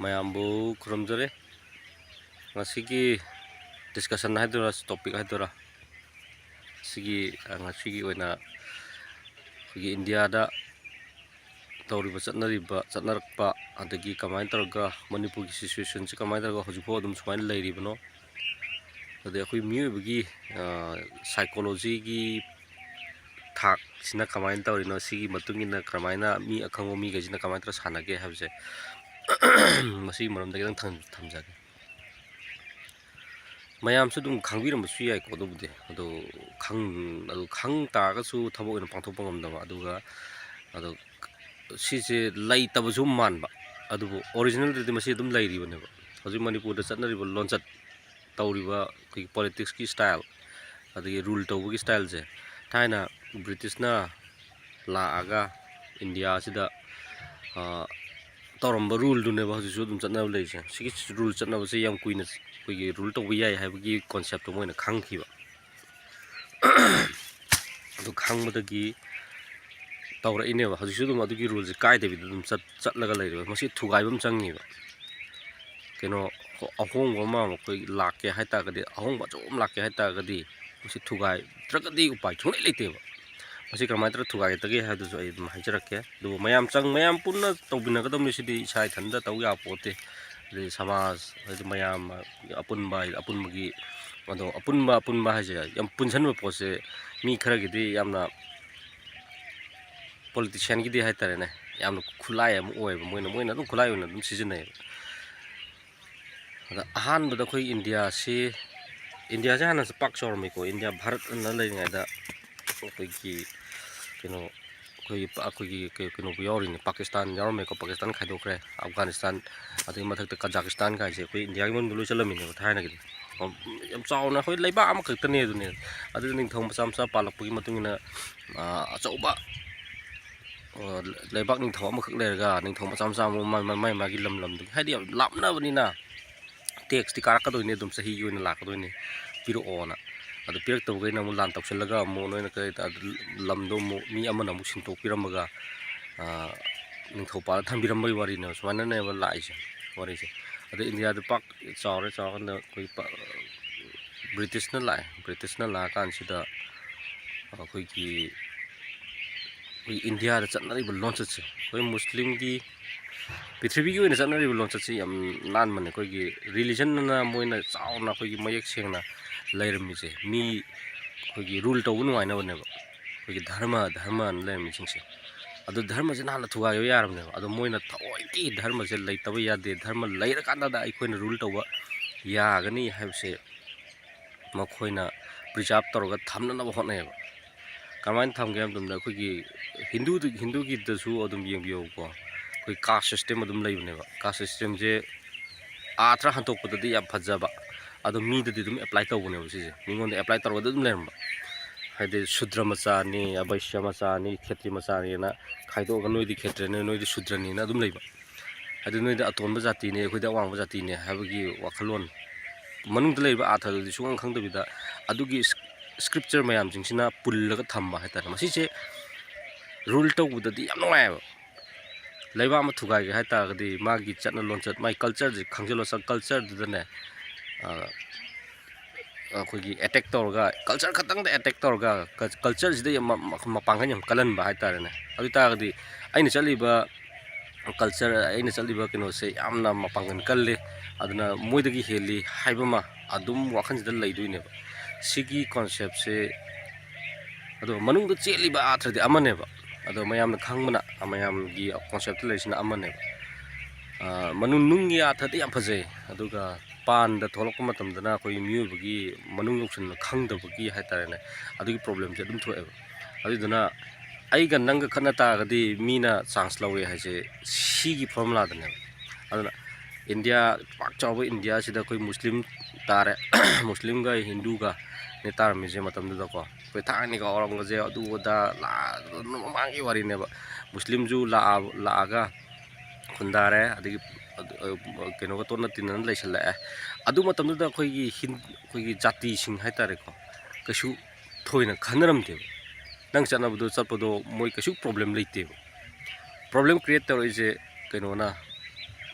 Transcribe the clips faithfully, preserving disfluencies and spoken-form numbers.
ꯃꯌꯥꯝꯕꯨ ꯈꯨꯔꯨꯝꯖꯔꯤ꯫ ꯉꯁꯤꯒꯤ discussion ꯍꯥꯏꯗꯣꯏꯔꯥ, topic ꯍꯥꯏꯗꯣꯏꯔꯥ, ꯁꯤꯒꯤ, ꯑ, ꯉꯁꯤꯒꯤ ꯑꯣꯏꯅ ꯑꯩꯈꯣꯏꯒꯤ ꯏꯟꯗꯤꯌꯥꯗ ꯇꯧꯔꯤꯕ, ꯆꯠꯅꯔꯤꯕ, ꯆꯠꯅꯔꯛꯄ, ꯑꯗꯒꯤ ꯀꯃꯥꯏꯅ ꯇꯧꯔꯒ ꯃꯅꯤꯄꯨꯔꯒꯤ situationꯁꯤ ꯀꯃꯥꯏꯅ ꯇꯧꯔꯒ ꯍꯧꯖꯤꯛꯐꯥꯎ ꯑꯗꯨꯝ ꯁꯨꯃꯥꯏꯅ ꯂꯩꯔꯤꯕꯅꯣ, ꯑꯗꯩ ꯑꯩꯈꯣꯏ ꯃꯤꯑꯣꯏꯕꯒꯤ, ꯑ, psychologyꯒꯤ ꯊꯥꯛꯁꯤꯅ ꯀꯃꯥꯏꯅ ꯇꯧꯔꯤꯅꯣ, ꯁꯤꯒꯤ ꯃꯇꯨꯡ ꯏꯟꯅ ꯀꯃꯥꯏꯅ ꯃꯤ ꯑꯈꯪꯕ ꯃꯤꯈꯩꯁꯤꯅ ꯀꯃꯥꯏꯅ ꯇꯧꯔ ꯁꯥꯟꯅꯒꯦ ꯍꯥꯏꯕꯁꯦ, ꯃꯁꯤꯒꯤ ꯃꯔꯝꯗ ꯈꯤꯇꯪ ꯊꯝ-, ꯊꯝꯖꯒꯦ꯫ ꯃꯌꯥꯝꯁꯨ ꯑꯗꯨꯝ ꯈꯪꯕꯤꯔꯝꯕꯁꯨ ꯌꯥꯏꯀꯣ, ꯑꯗꯨꯕꯨꯗꯤ꯫ ꯑꯗꯣ ꯈꯪ-, ꯑꯗꯨ ꯈꯪ ꯇꯥꯔꯒꯁꯨ ꯊꯕꯛ ꯑꯣꯏꯅ ꯄꯥꯡꯊꯣꯛꯄ ꯉꯝꯗꯕ, ꯑꯗꯨꯒ ꯑꯗꯣ ꯁꯤꯁꯦ ꯂꯩꯇꯕꯁꯨ ꯃꯥꯟꯕ, ꯑꯗꯨꯕꯨ originalꯗꯗꯤ ꯃꯁꯤ ꯑꯗꯨꯝ ꯂꯩꯔꯤꯕꯅꯦꯕ꯫ ꯍꯧꯖꯤꯛ ꯃꯅꯤꯄꯨꯔꯗ ꯆꯠꯅꯔꯤꯕ ꯂꯣꯟꯆꯠ, ꯇꯧꯔꯤꯕ ꯑꯩꯈꯣꯏꯒꯤ politicsꯀꯤ style, ꯑꯗꯒꯤ rule ꯇꯧꯕꯒꯤ styleꯁꯦ, ꯊꯥꯏꯅ Britishꯅ ꯂꯥꯛꯑꯒ ꯏꯟꯗꯤꯌꯥꯁꯤꯗ, ꯑ, ꯇꯧꯔꯝꯕ ruleꯗꯨꯅꯦꯕ ꯍꯧꯖꯤꯛꯁꯨ ꯑꯗꯨꯝ ꯆꯠꯅꯕ ꯂꯩꯔꯤꯁꯦ꯫ ꯁꯤꯒꯤ rule ꯆꯠꯅꯕꯁꯦ ꯌꯥꯝ ꯀꯨꯏꯅ ꯑꯩꯈꯣꯏꯒꯤ rule ꯇꯧꯕ ꯌꯥꯏ ꯍꯥꯏꯕꯒꯤ conceptꯇꯣ ꯃꯣꯏꯅ ꯈꯪꯈꯤꯕ꯫ ꯑꯗꯨ ꯈꯪꯕꯗꯒꯤ ꯇꯧꯔꯛꯏꯅꯦꯕ꯫ ꯍꯧꯖꯤꯛꯁꯨ ꯑꯗꯨꯝ ꯑꯗꯨꯒꯤ ruleꯁꯦ ꯀꯥꯏꯗꯕꯤꯗ ꯑꯗꯨꯝ ꯆꯠ-, ꯆꯠꯂꯒ ꯂꯩꯔꯦꯕ꯫ ꯃꯁꯤ ꯊꯨꯒꯥꯏꯕ ꯑꯃ ꯆꯪꯉꯦꯕ꯫ ꯀꯩꯅꯣ, ꯑꯍꯣꯡꯕ ꯑꯃ ꯑꯩꯈꯣꯏ ꯂꯥꯛꯀꯦ ꯍꯥꯏ ꯇꯥꯔꯒꯗꯤ, ꯑꯍꯣꯡꯕ ꯑꯆꯧꯕ ꯑꯃ ꯂꯥꯛꯀꯦ ꯍꯥꯏ ꯇꯥꯔꯒꯗꯤ, ꯃꯁꯤ ꯊꯨꯒꯥꯏꯗ꯭ꯔꯒꯗꯤ ꯎꯄꯥꯏ ꯁꯨꯡꯂꯩ ꯂꯩꯇꯦꯕ꯫ ꯃꯁꯤ ꯀꯃꯥꯏꯅ ꯇꯧꯔ ꯊꯨꯒꯥꯏꯒꯗꯒꯦ ꯍꯥꯏꯕꯗꯨꯁꯨ ꯑꯩ ꯑꯗꯨꯝ ꯍꯥꯏꯖꯔꯛꯀꯦ꯫ ꯑꯗꯨꯕꯨ ꯃꯌꯥꯝ ꯆꯪ-, ꯃꯌꯥꯝ ꯄꯨꯟꯅ ꯇꯧꯃꯤꯟꯅꯒꯗꯕꯅꯤ꯫ ꯁꯤꯗꯤ ꯏꯁꯥ ꯏꯊꯟꯇ ꯇꯧ ꯌꯥꯄꯣꯠꯇꯦ꯫ ꯑꯗꯩ ꯁꯃꯥꯖ, ꯍꯥꯏꯗꯤ ꯃꯌꯥꯝ ꯑꯄꯨꯟꯕ, ꯑꯄꯨꯟꯕꯒꯤ, ꯑꯗꯣ ꯑꯄꯨꯟꯕ, ꯑꯄꯨꯟꯕ ꯍꯥꯏꯁꯦ ꯌꯥꯝ ꯄꯨꯟꯁꯟꯕ ꯄꯣꯠꯁꯦ ꯃꯤ ꯈꯔꯒꯤꯗꯤ ꯌꯥꯝꯅ politicianꯒꯤꯗꯤ ꯍꯥꯏꯇꯥꯔꯦꯅꯦ, ꯌꯥꯝꯅ ꯈꯨꯠꯂꯥꯏ ꯑꯃ ꯑꯣꯏꯌꯦꯕ꯫ ꯃꯣꯏꯅ, ꯃꯣꯏꯅ ꯑꯗꯨꯝ ꯈꯨꯠꯂꯥꯏ ꯑꯣꯏꯅ ꯑꯗꯨꯝ ꯁꯤꯖꯤꯟꯅꯩꯌꯦꯕ꯫ ꯑꯗ ꯑꯍꯥꯟꯕꯗ ꯑꯩꯈꯣꯏ ꯏꯟꯗꯤꯌꯥꯁꯤ, ꯏꯟꯗꯤꯌꯥꯁꯦ ꯍꯥꯟꯅꯁꯨ ꯄꯥꯛ ꯆꯥꯎꯔꯝꯃꯤꯀꯣ꯫ ꯏꯟꯗꯤꯌꯥ ꯚꯥꯔꯠ ꯑꯅ ꯂꯩꯔꯤꯉꯩꯗ ꯑꯩꯈꯣꯏꯒꯤ ꯀꯩꯅꯣ, ꯑꯩꯈꯣꯏꯒꯤ ꯄ-, ꯑꯩꯈꯣꯏꯒꯤ ꯀꯩ-, ꯀꯩꯅꯣꯕꯨ ꯌꯥꯎꯔꯤꯅꯤ, ꯄꯥꯀꯤꯁꯇꯥꯟ ꯌꯥꯎꯔꯝꯃꯦꯀꯣ꯫ ꯄꯥꯀꯤꯁꯇꯥꯟ ꯈꯥꯏꯗꯣꯛꯈ꯭ꯔꯦ, ꯑꯐꯒꯥꯅꯤꯁꯇꯥꯟ, ꯑꯗꯩ ꯃꯊꯛꯇ ꯀꯖꯥꯛꯁꯇꯥꯟ ꯀꯥꯏꯁꯦ ꯑꯩꯈꯣꯏ ꯏꯟꯗꯤꯌꯥꯒꯤ ꯃꯅꯨꯡꯗ ꯂꯣꯏ ꯆꯜꯂꯝꯃꯤꯅꯦꯕ ꯊꯥꯏꯅꯒꯤꯗꯤ꯫ ꯌꯥꯝ ꯆꯥꯎꯅ ꯑꯩꯈꯣꯏ ꯂꯩꯕꯥꯛ ꯑꯃꯈꯛꯇꯅꯦ ꯑꯗꯨꯅꯦ꯫ ꯑꯗꯨꯗ ꯅꯤꯡꯊꯧ ꯃꯆꯥ ꯃꯆꯥ ꯄꯥꯜꯂꯛꯄꯒꯤ ꯃꯇꯨꯡ ꯏꯟꯅ, ꯑ, ꯑꯆꯧꯕ, ꯑ, ꯂꯩꯕꯥꯛ ꯅꯤꯡꯊꯧ ꯑꯃꯈꯛ ꯂꯩꯔꯒ ꯅꯤꯡꯊꯧ ꯃꯆꯥ ꯃꯆꯥ ꯑꯃꯨꯛ ꯃꯥꯏ, ꯃꯥꯏ, ꯃꯥꯏ ꯃꯥꯒꯤ ꯂꯝ ꯂꯝꯗꯨꯒꯤ, ꯍꯥꯏꯗꯤ ꯌꯥꯝ ꯂꯥꯞꯅꯕꯅꯤꯅ taxꯇꯤ ꯀꯥꯔꯛꯀꯗꯣꯏꯅꯤ, ꯑꯗꯨꯝ ꯆꯍꯤꯒꯤ ꯑꯣꯏꯅ ꯂꯥꯛꯀꯗꯣꯏꯅꯤ, ꯄꯤꯔꯛꯑꯣꯅ꯫ ꯑꯗꯨ ꯄꯤꯔꯛꯇꯕꯈꯩꯅ ꯑꯃꯨꯛ ꯂꯥꯟ ꯇꯧꯁꯤꯜꯂꯒ ꯑꯃꯨꯛ ꯅꯣꯏꯅ ꯀꯩ ꯇ-, ꯂꯝꯗꯣ ꯑꯃꯨꯛ ꯃꯤ ꯑꯃꯅ ꯑꯃꯨꯛ ꯁꯤꯟꯇꯣꯛꯄꯤꯔꯝꯃꯒ, ꯑ, ꯅꯤꯡꯊꯧ ꯄꯥꯜꯂ ꯊꯝꯕꯤꯔꯝꯕꯒꯤ ꯋꯥꯔꯤꯅꯦꯕ꯫ ꯁꯨꯃꯥꯏꯅꯅꯦꯕ ꯂꯥꯛꯏꯁꯦ꯫ ꯋꯥꯔꯤꯁꯦ꯫ ꯑꯗꯣ ꯏꯟꯗꯤꯌꯥꯗ ꯄꯥꯛ ꯆꯥꯎꯔꯦ, ꯆꯥꯎꯔꯀꯥꯟꯗ ꯑꯩꯈꯣꯏ ꯄ-, ꯕ꯭ꯔꯤꯇꯤꯁꯅ ꯂꯥꯛꯑꯦ꯫ ꯕ꯭ꯔꯤꯇꯤꯁꯅ ꯂꯥꯛꯑꯀꯥꯟꯁꯤꯗ ꯑꯩꯈꯣꯏꯒꯤ, ꯑꯩꯈꯣꯏ ꯏꯟꯗꯤꯌꯥꯗ ꯆꯠꯅꯔꯤꯕ ꯂꯣꯟꯆꯠꯁꯦ, ꯑꯩꯈꯣꯏ ꯃꯨꯁꯂꯤꯝꯒꯤ, ꯄ꯭ꯔꯤꯊꯤꯕꯤꯒꯤ ꯑꯣꯏꯅ ꯆꯠꯅꯔꯤꯕ ꯂꯣꯟꯆꯠꯁꯦ ꯌꯥꯝ ꯂꯥꯟꯕꯅꯦ꯫ ꯑꯩꯈꯣꯏꯒꯤ ꯔꯤꯂꯤꯖꯟꯅ ꯃꯣꯏꯅ ꯆꯥꯎꯅ ꯑꯩꯈꯣꯏꯒꯤ ꯃꯌꯦꯛ ꯁꯦꯡꯅ ꯂꯩꯔꯝꯃꯤꯁꯦ, ꯃꯤ ꯑꯩꯈꯣꯏꯒꯤ ꯔꯨꯜ ꯇꯧꯕ ꯅꯨꯡꯉꯥꯏꯅꯕꯅꯦꯕ꯫ ꯑꯩꯈꯣꯏꯒꯤ ꯙꯔꯃ, ꯙꯔꯃꯅ ꯂꯩꯔꯝꯃꯤꯁꯤꯡꯁꯦ꯫ ꯑꯗꯣ ꯙꯔꯃꯁꯦ ꯅꯍꯥꯟꯅ ꯊꯨꯒꯥꯏꯕ ꯌꯥꯔꯕꯅꯦꯕ꯫ ꯑꯗꯣ ꯃꯣꯏꯅ ꯊꯑꯣꯏꯀꯤ ꯙꯔꯃꯁꯦ ꯂꯩꯇꯕ ꯌꯥꯗꯦ, ꯙꯔꯃ ꯂꯩꯔꯀꯥꯟꯗꯗ ꯑꯩꯈꯣꯏꯅ ꯔꯨꯜ ꯇꯧꯕ ꯌꯥꯒꯅꯤ ꯍꯥꯏꯕꯁꯦ ꯃꯈꯣꯏꯅ ꯄ꯭ꯔꯤꯖꯥꯕ ꯇꯧꯔꯒ ꯊꯝꯅꯅꯕ ꯍꯣꯠꯅꯩꯌꯦꯕ꯫ ꯀꯃꯥꯏꯅ ꯊꯝꯒꯦ ꯍꯥꯏꯕ ꯃꯇꯝꯗ, ꯑꯩꯈꯣꯏꯒꯤ ꯍꯤꯟꯗꯨꯗ-, ꯍꯤꯟꯗꯨꯒꯤꯗꯁꯨ ꯑꯗꯨꯝ ꯌꯦꯡꯕꯤꯌꯨꯀꯣ, ꯑꯩꯈꯣꯏ ꯀꯥꯁ ꯁꯤꯁꯇꯦꯝ ꯑꯗꯨꯝ ꯂꯩꯕꯅꯦꯕ꯫ ꯀꯥꯁ ꯁꯤꯁꯇꯦꯝꯁꯦ ꯑꯥꯔꯊ ꯍꯟꯗꯣꯛꯄꯗꯗꯤ ꯌꯥꯝ ꯐꯖꯕ, ꯑꯗꯣ ꯃꯤꯗꯗꯤ ꯑꯗꯨꯝ ꯑꯦꯄ꯭ꯂꯥꯏ ꯇꯧꯕꯅꯦꯕ ꯁꯤꯁꯦ꯫ ꯃꯤꯉꯣꯟꯗ ꯑꯦꯄ꯭ꯂꯥꯏ ꯇꯧꯔꯒ ꯑꯗꯨꯝ ꯂꯩꯔꯝꯕ꯫ ꯍꯥꯏꯗꯤ ꯁꯨꯗ꯭ꯔ ꯃꯆꯥꯅꯤ, ꯑꯕꯩꯁ꯭ꯌ ꯃꯆꯥꯅꯤ, ꯈꯦꯇ꯭ꯔꯤ ꯃꯆꯥꯅꯤꯅ ꯈꯥꯏꯗꯣꯛꯑꯒ ꯅꯣꯏꯗꯤ ꯈꯦꯇ꯭ꯔꯤꯅꯤ, ꯅꯣꯏꯗꯤ ꯁꯨꯗ꯭ꯔꯅꯤꯅ ꯑꯗꯨꯝ ꯂꯩꯕ꯫ ꯍꯥꯏꯗꯤ ꯅꯣꯏꯗꯤ ꯑꯇꯣꯟꯕ ꯖꯥꯇꯤꯅꯦ, ꯑꯩꯈꯣꯏꯗꯤ ꯑꯋꯥꯡꯕ ꯖꯥꯇꯤꯅꯦ ꯍꯥꯏꯕꯒꯤ ꯋꯥꯈꯜꯂꯣꯟ, ꯃꯅꯨꯡꯗ ꯂꯩꯔꯤꯕ ꯑꯥꯔꯊꯗꯨꯗꯤ ꯁꯨꯡꯈꯪ ꯈꯪꯗꯕꯤꯗ ꯑꯗꯨꯒꯤ ꯏꯁ-, ꯏꯁꯀ꯭ꯔꯤꯞꯆꯔ ꯃꯌꯥꯝꯁꯤꯡꯁꯤꯅ ꯄꯨꯜꯂꯒ ꯊꯝꯕ ꯍꯥꯏꯇꯥꯔꯦ꯫ ꯃꯁꯤꯁꯦ ꯔꯨꯜ ꯇꯧꯕꯗꯗꯤ ꯌꯥꯝ ꯅꯨꯡꯉꯥꯏꯌꯦꯕ꯫ ꯂꯩꯕꯥꯛ ꯑꯃ ꯊꯨꯒꯥꯏꯒꯦ ꯍꯥꯏ ꯇꯥꯔꯒꯗꯤ ꯃꯥꯒꯤ ꯆꯠꯅ ꯂꯣꯟꯆꯠ, ꯃꯥꯒꯤ ꯀꯜꯆꯔꯁꯦ ꯈꯪꯖꯤꯜꯂꯣ꯫ ꯆ-, ꯀꯜꯆꯔꯗꯨꯗꯅꯦ, ꯑ, ꯑꯩꯈꯣꯏꯒꯤ ꯑꯦꯇꯦꯛ ꯇꯧꯔꯒ, ꯀꯜꯆꯔ ꯈꯛꯇꯪꯗ ꯑꯦꯇꯦꯛ ꯇꯧꯔꯒ, ꯀꯜ-, ꯀꯜꯆꯔꯁꯤꯗ ꯌꯥꯝ ꯃ-, ꯃ-, ꯃꯄꯥꯡꯒꯜ ꯌꯥꯝ ꯀꯜꯍꯟꯕ ꯍꯥꯏꯇꯥꯔꯦꯅꯦ꯫ ꯑꯗꯨ ꯑꯣꯏ ꯇꯥꯔꯒꯗꯤ ꯑꯩꯅ ꯆꯠꯂꯤꯕ ꯀꯜꯆꯔ, ꯑꯩꯅ ꯆꯠꯂꯤꯕ ꯀꯩꯅꯣꯁꯦ ꯌꯥꯝꯅ ꯃꯄꯥꯡꯒꯜ ꯀꯜꯂꯤ, ꯑꯗꯨꯅ ꯃꯣꯏꯗꯒꯤ ꯍꯦꯜꯂꯤ ꯍꯥꯏꯕ ꯑꯃ ꯑꯗꯨꯝ ꯋꯥꯈꯜꯁꯤꯗ ꯂꯩꯗꯣꯏꯅꯦꯕ꯫ ꯁꯤꯒꯤ ꯀꯣꯟꯁꯦꯞꯁꯦ, ꯑꯗꯣ ꯃꯅꯨꯡꯗ ꯆꯦꯜꯂꯤꯕ ꯑꯥꯔꯊꯗꯤ ꯑꯃꯅꯦꯕ, ꯑꯗꯣ ꯃꯌꯥꯝꯅ ꯈꯪꯕꯅ, ꯃꯌꯥꯝꯒꯤ ꯀꯣꯟꯁꯦꯞꯇ ꯂꯩꯔꯤꯁꯤꯅ ꯑꯃꯅꯦꯕ꯫ ꯑ, ꯃꯅꯨꯡ, ꯅꯨꯡꯒꯤ ꯑꯥꯔꯊꯗꯤ ꯌꯥꯝ ꯐꯖꯩ, ꯑꯗꯨꯒ ꯄꯥꯟꯗ ꯊꯣꯛꯂꯛꯄ ꯃꯇꯝꯗꯅ ꯑꯩꯈꯣꯏ ꯃꯤꯑꯣꯏꯕꯒꯤ ꯃꯅꯨꯡ ꯌꯧꯁꯤꯟꯅ ꯈꯪꯗꯕꯒꯤ ꯍꯥꯏꯇꯥꯔꯦꯅꯦ, ꯑꯗꯨꯒꯤ ꯄ꯭ꯔꯣꯕ꯭ꯂꯦꯝꯁꯦ ꯑꯗꯨꯝ ꯊꯣꯛꯑꯦꯕ꯫ ꯑꯗꯨꯗꯨꯅ ꯑꯩꯒ ꯅꯪꯒ ꯈꯠꯅ ꯇꯥꯔꯒꯗꯤ ꯃꯤꯅ ꯆꯥꯟꯁ ꯂꯧꯋꯦ ꯍꯥꯏꯁꯦ ꯁꯤꯒꯤ ꯐꯣꯔꯃꯨꯂꯥꯗꯅꯦꯕ꯫ ꯑꯗꯨꯅ ꯏꯟꯗꯤꯌꯥ, ꯄꯥꯛ ꯆꯥꯎꯕ ꯏꯟꯗꯤꯌꯥꯁꯤꯗ ꯑꯩꯈꯣꯏ ꯃꯨꯁꯂꯤꯝ ꯇꯥꯔꯦ, ꯃꯨꯁꯂꯤꯝꯒ ꯍꯤꯟꯗꯨꯒꯅꯦ ꯇꯥꯔꯝꯃꯤꯁꯦ ꯃꯇꯝꯗꯨꯗꯀꯣ꯫ ꯑꯩꯈꯣꯏ ꯊꯥꯏꯅꯒꯤ ꯑꯧꯔꯪꯒꯖꯦꯕ ꯑꯗꯨ ꯑꯗꯥ ꯂꯥ-, ꯃꯃꯥꯡꯒꯤ ꯋꯥꯔꯤꯅꯦꯕ꯫ ꯃꯨꯁꯂꯤꯝꯁꯨ ꯂꯥꯛꯑ-, ꯂꯥꯛꯑꯒ ꯈꯨꯟꯗꯥꯔꯦ, ꯑꯗꯒꯤ ꯑꯗꯨ, ꯑ, ꯀꯩꯅꯣꯒ ꯇꯣꯠꯅ ꯇꯤꯟꯅꯅ ꯂꯩꯁꯜꯂꯛꯑꯦ꯫ ꯑꯗꯨ ꯃꯇꯝꯗꯨꯗ ꯑꯩꯈꯣꯏꯒꯤ ꯍꯤꯟ-, ꯑꯩꯈꯣꯏꯒꯤ ꯖꯥꯇꯤꯁꯤꯡ ꯍꯥꯏꯇꯥꯔꯦꯀꯣ, ꯀꯩꯁꯨ ꯊꯣꯏꯅ ꯈꯟꯅꯔꯝꯗꯦꯕ꯫ ꯅꯪ ꯆꯠꯅꯕꯗꯣ ꯆꯠꯄꯗꯣ ꯃꯣꯏ ꯀꯩꯁꯨ ꯄ꯭ꯔꯣꯕ꯭ꯂꯦꯝ ꯂꯩꯇꯦꯕ꯫ ꯄ꯭ꯔꯣꯕ꯭ꯂꯦꯝ ꯀ꯭ꯔꯤꯌꯦꯠ ꯇꯧꯔꯛꯏꯁꯦ ꯀꯩꯅꯣꯅ,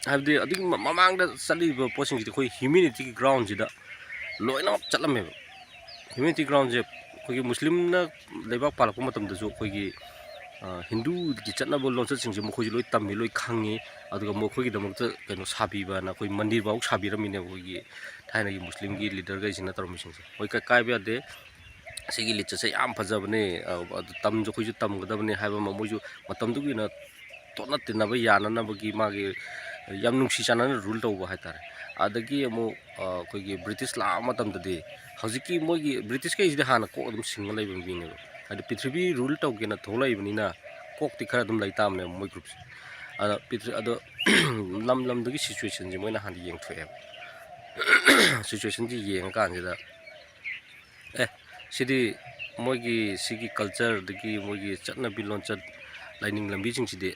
ꯍꯥꯏꯕꯗꯤ ꯑꯗꯨꯒꯤ ꯃ-, ꯃꯃꯥꯡꯗ ꯆꯠꯂꯤꯕ ꯄꯣꯠꯁꯤꯡꯁꯤꯗꯤ ꯑꯩꯈꯣꯏ ꯍ꯭ꯌꯨꯃꯦꯅꯤꯇꯤꯒꯤ ꯒ꯭ꯔꯥꯎꯟꯁꯤꯗ ꯂꯣꯏꯅꯃꯛ ꯆꯠꯂꯝꯃꯦꯕ꯫ ꯍ꯭ꯌꯨꯃꯦꯅꯤꯇꯤ ꯒ꯭ꯔꯥꯎꯟꯁꯦ ꯑꯩꯈꯣꯏꯒꯤ ꯃꯨꯁꯂꯤꯝꯅ ꯂꯩꯕꯥꯛ ꯄꯥꯜꯂꯛꯄ ꯃꯇꯝꯗꯁꯨ ꯑꯩꯈꯣꯏꯒꯤ, ꯑ, ꯍꯤꯟꯗꯨꯒꯤ ꯆꯠꯅꯕ ꯂꯣꯟꯆꯠꯁꯤꯡꯁꯦ ꯃꯈꯣꯏꯁꯨ ꯂꯣꯏ ꯇꯝꯃꯤ, ꯂꯣꯏ ꯈꯪꯉꯤ꯫ ꯑꯗꯨꯒ ꯃꯈꯣꯏꯒꯤꯗꯃꯛꯇ ꯀꯩꯅꯣ ꯁꯥꯕꯤꯕꯅ ꯑꯩꯈꯣꯏ ꯃꯟꯗꯤꯔ ꯐꯥꯎ ꯁꯥꯕꯤꯔꯝꯃꯤꯅꯦꯕ ꯑꯩꯈꯣꯏꯒꯤ ꯊꯥꯏꯅꯒꯤ ꯃꯨꯁꯂꯤꯝꯒꯤ ꯂꯤꯗꯔꯈꯩꯁꯤꯅ ꯇꯧꯔꯝꯃꯤꯁꯤꯡꯁꯦ꯫ ꯍꯣꯏ, ꯀ-, ꯀꯥꯏꯕ ꯌꯥꯗꯦ꯫ ꯁꯤꯒꯤ ꯂꯤꯆꯠꯁꯦ ꯌꯥꯝ ꯐꯖꯕꯅꯦ, ꯑ, ꯑꯗꯨ ꯇꯝꯁꯨ ꯑꯩꯈꯣꯏꯁꯨ ꯇꯝꯒꯗꯕꯅꯦ ꯍꯥꯏꯕ ꯑꯃ, ꯃꯣꯏꯁꯨ ꯃꯇꯝꯗꯨꯒꯤ ꯑꯣꯏꯅ ꯇꯣꯠꯅ ꯇꯤꯟꯅꯕ ꯌꯥꯅꯅꯕꯒꯤ ꯃꯥꯒꯤ ꯌꯥꯝ ꯅꯨꯡꯁꯤ ꯆꯥꯟꯅꯅ ꯔꯨꯜ ꯇꯧꯕ ꯍꯥꯏꯇꯥꯔꯦ꯫ ꯑꯗꯒꯤ ꯑꯃꯨꯛ, ꯑ, ꯑꯩꯈꯣꯏꯒꯤ ꯕ꯭ꯔꯤꯇꯤꯁ ꯂꯥꯛꯑ ꯃꯇꯝꯗꯗꯤ ꯍꯧꯖꯤꯛꯀꯤ ꯃꯣꯏꯒꯤ ꯕ꯭ꯔꯤꯇꯤꯁꯈꯩꯁꯤꯗꯤ ꯍꯥꯟꯅ ꯀꯣꯛ ꯑꯗꯨꯝ ꯁꯤꯡꯉ ꯂꯩꯕ ꯃꯤꯅꯦꯕ꯫ ꯍꯥꯏꯗꯤ ꯄ꯭ꯔꯤꯊꯤꯕꯤ ꯔꯨꯜ ꯇꯧꯒꯦꯅ ꯊꯣꯛꯂꯛꯏꯕꯅꯤꯅ ꯀꯣꯛꯇꯤ ꯈꯔ ꯑꯗꯨꯝ ꯂꯩ ꯇꯥꯕꯅꯦꯕ ꯃꯣꯏ ꯒ꯭ꯔꯨꯞꯁꯦ꯫ ꯑꯗ ꯄ꯭ꯔꯤꯊꯤ-, ꯑꯗꯣ ꯂꯝ ꯂꯝꯗꯨꯒꯤ ꯁꯤꯆꯨꯋꯦꯁꯟꯁꯦ ꯃꯣꯏꯅ ꯍꯥꯟꯅ ꯌꯦꯡꯊꯣꯛꯑꯦꯕ꯫ ꯁꯤꯆꯨꯋꯦꯁꯟꯁꯤ ꯌꯦꯡꯉꯀꯥꯟꯁꯤꯗ, ꯑꯦ, ꯁꯤꯗꯤ ꯃꯣꯏꯒꯤ ꯁꯤꯒꯤ ꯀꯜꯆꯔ, ꯑꯗꯒꯤ ꯃꯣꯏꯒꯤ ꯆꯠꯅꯕꯤ ꯂꯣꯟꯆꯠ, ꯂꯥꯏꯅꯤꯡ ꯂꯝꯕꯤꯁꯤꯡꯁꯤꯗꯤ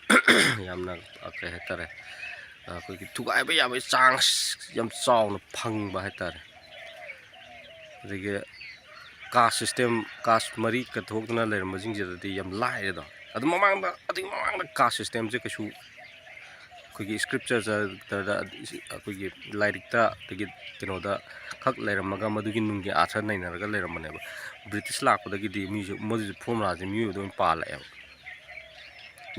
ꯌꯥꯝꯅ, ꯑ, ꯀꯩ ꯍꯥꯏꯇꯥꯔꯦ, ꯑ, ꯑꯩꯈꯣꯏꯒꯤ ꯊꯨꯒꯥꯏꯕ ꯌꯥꯕꯒꯤ ꯆꯥꯟꯁ ꯌꯥꯝ ꯆꯥꯎꯅ ꯐꯪꯕ ꯍꯥꯏꯇꯥꯔꯦ꯫ ꯑꯗꯒꯤ ꯀꯥꯁ ꯁꯤꯁꯇꯦꯝ, ꯀꯥꯁ ꯃꯔꯤ ꯀꯠꯊꯣꯛꯇꯅ ꯂꯩꯔꯝꯕꯁꯤꯡꯁꯤꯗꯗꯤ ꯌꯥꯝ ꯂꯥꯏꯔꯦꯗꯣ꯫ ꯑꯗꯨ ꯃꯃꯥꯡꯗ, ꯑꯗꯨꯒꯤ ꯃꯃꯥꯡꯗ ꯀꯥꯁ ꯁꯤꯁꯇꯦꯝꯁꯦ ꯀꯩꯁꯨ ꯑꯩꯈꯣꯏꯒꯤ ꯁ꯭ꯀ꯭ꯔꯤꯞꯆꯔꯗ, ꯑꯩꯈꯣꯏꯒꯤ ꯂꯥꯏꯔꯤꯛꯇ, ꯑꯗꯒꯤ ꯀꯩꯅꯣꯗ ꯈꯛ ꯂꯩꯔꯝꯃꯒ ꯃꯗꯨꯒꯤ ꯅꯨꯡꯒꯤ ꯑꯥꯔꯊ ꯅꯩꯅꯔꯒ ꯂꯩꯔꯝꯕꯅꯦꯕ꯫ ꯕ꯭ꯔꯤꯇꯤꯁ ꯂꯥꯛꯄꯗꯒꯤꯗꯤ ꯃꯤꯁꯨ ꯃꯗꯨꯒꯤ ꯐꯣꯔꯃꯨꯂꯥꯁꯦ ꯃꯤꯑꯣꯏꯕꯗ ꯑꯣꯏꯅ ꯄꯥꯜꯂꯛꯑꯦꯕ꯫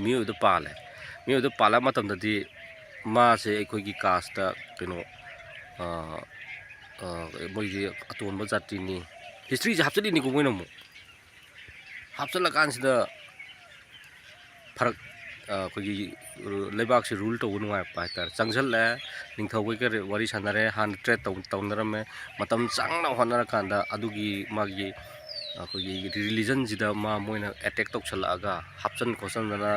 ꯃꯤꯑꯣꯏꯕꯗ ꯄꯥꯜꯂꯦ꯫ ꯃꯤꯑꯣꯏꯕꯗ ꯄꯥꯜꯂꯛꯄ ꯃꯇꯝꯗꯗꯤ ꯃꯥꯁꯦ ꯑꯩꯈꯣꯏꯒꯤ ꯀꯥꯁꯇ ꯀꯩꯅꯣ, ꯑ, ꯑ, ꯃꯣꯏꯒꯤ ꯑꯇꯣꯟꯕ ꯖꯥꯇꯤꯅꯤ꯫ ꯍꯤꯁꯇ꯭ꯔꯤꯁꯦ ꯍꯥꯞꯆꯤꯜꯂꯤꯅꯤꯀꯣ ꯃꯣꯏꯅ ꯑꯃꯨꯛ꯫ ꯍꯥꯞꯆꯤꯜꯂꯀꯥꯟꯁꯤꯗ ꯐꯔꯛ, ꯑ, ꯑꯩꯈꯣꯏꯒꯤ ꯂꯩꯕꯥꯛꯁꯤ ꯔꯨꯜ ꯇꯧꯕ ꯅꯨꯡꯉꯥꯏꯔꯛꯄ ꯍꯥꯏꯇꯥꯔꯦ꯫ ꯆꯪꯁꯤꯜꯂꯛꯑꯦ, ꯅꯤꯡꯊꯧꯈꯩꯒ ꯋꯥꯔꯤ ꯁꯥꯟꯅꯔꯦ, ꯍꯥꯟꯅ ꯇ꯭ꯔꯦꯠ ꯇꯧ-, ꯇꯧꯅꯔꯝꯃꯦ, ꯃꯇꯝ ꯆꯪꯅ ꯍꯣꯠꯅꯔꯀꯥꯟꯗ ꯑꯗꯨꯒꯤ ꯃꯥꯒꯤ ꯑꯩꯈꯣꯏꯒꯤ ꯔꯤꯂꯤꯖꯟꯁꯤꯗ ꯃꯥ, ꯃꯣꯏꯅ ꯑꯦꯇꯦꯛ ꯇꯧꯁꯜꯂꯛꯑꯒ ꯍꯥꯞꯆꯤꯟ ꯈꯣꯠꯆꯤꯟꯗꯅ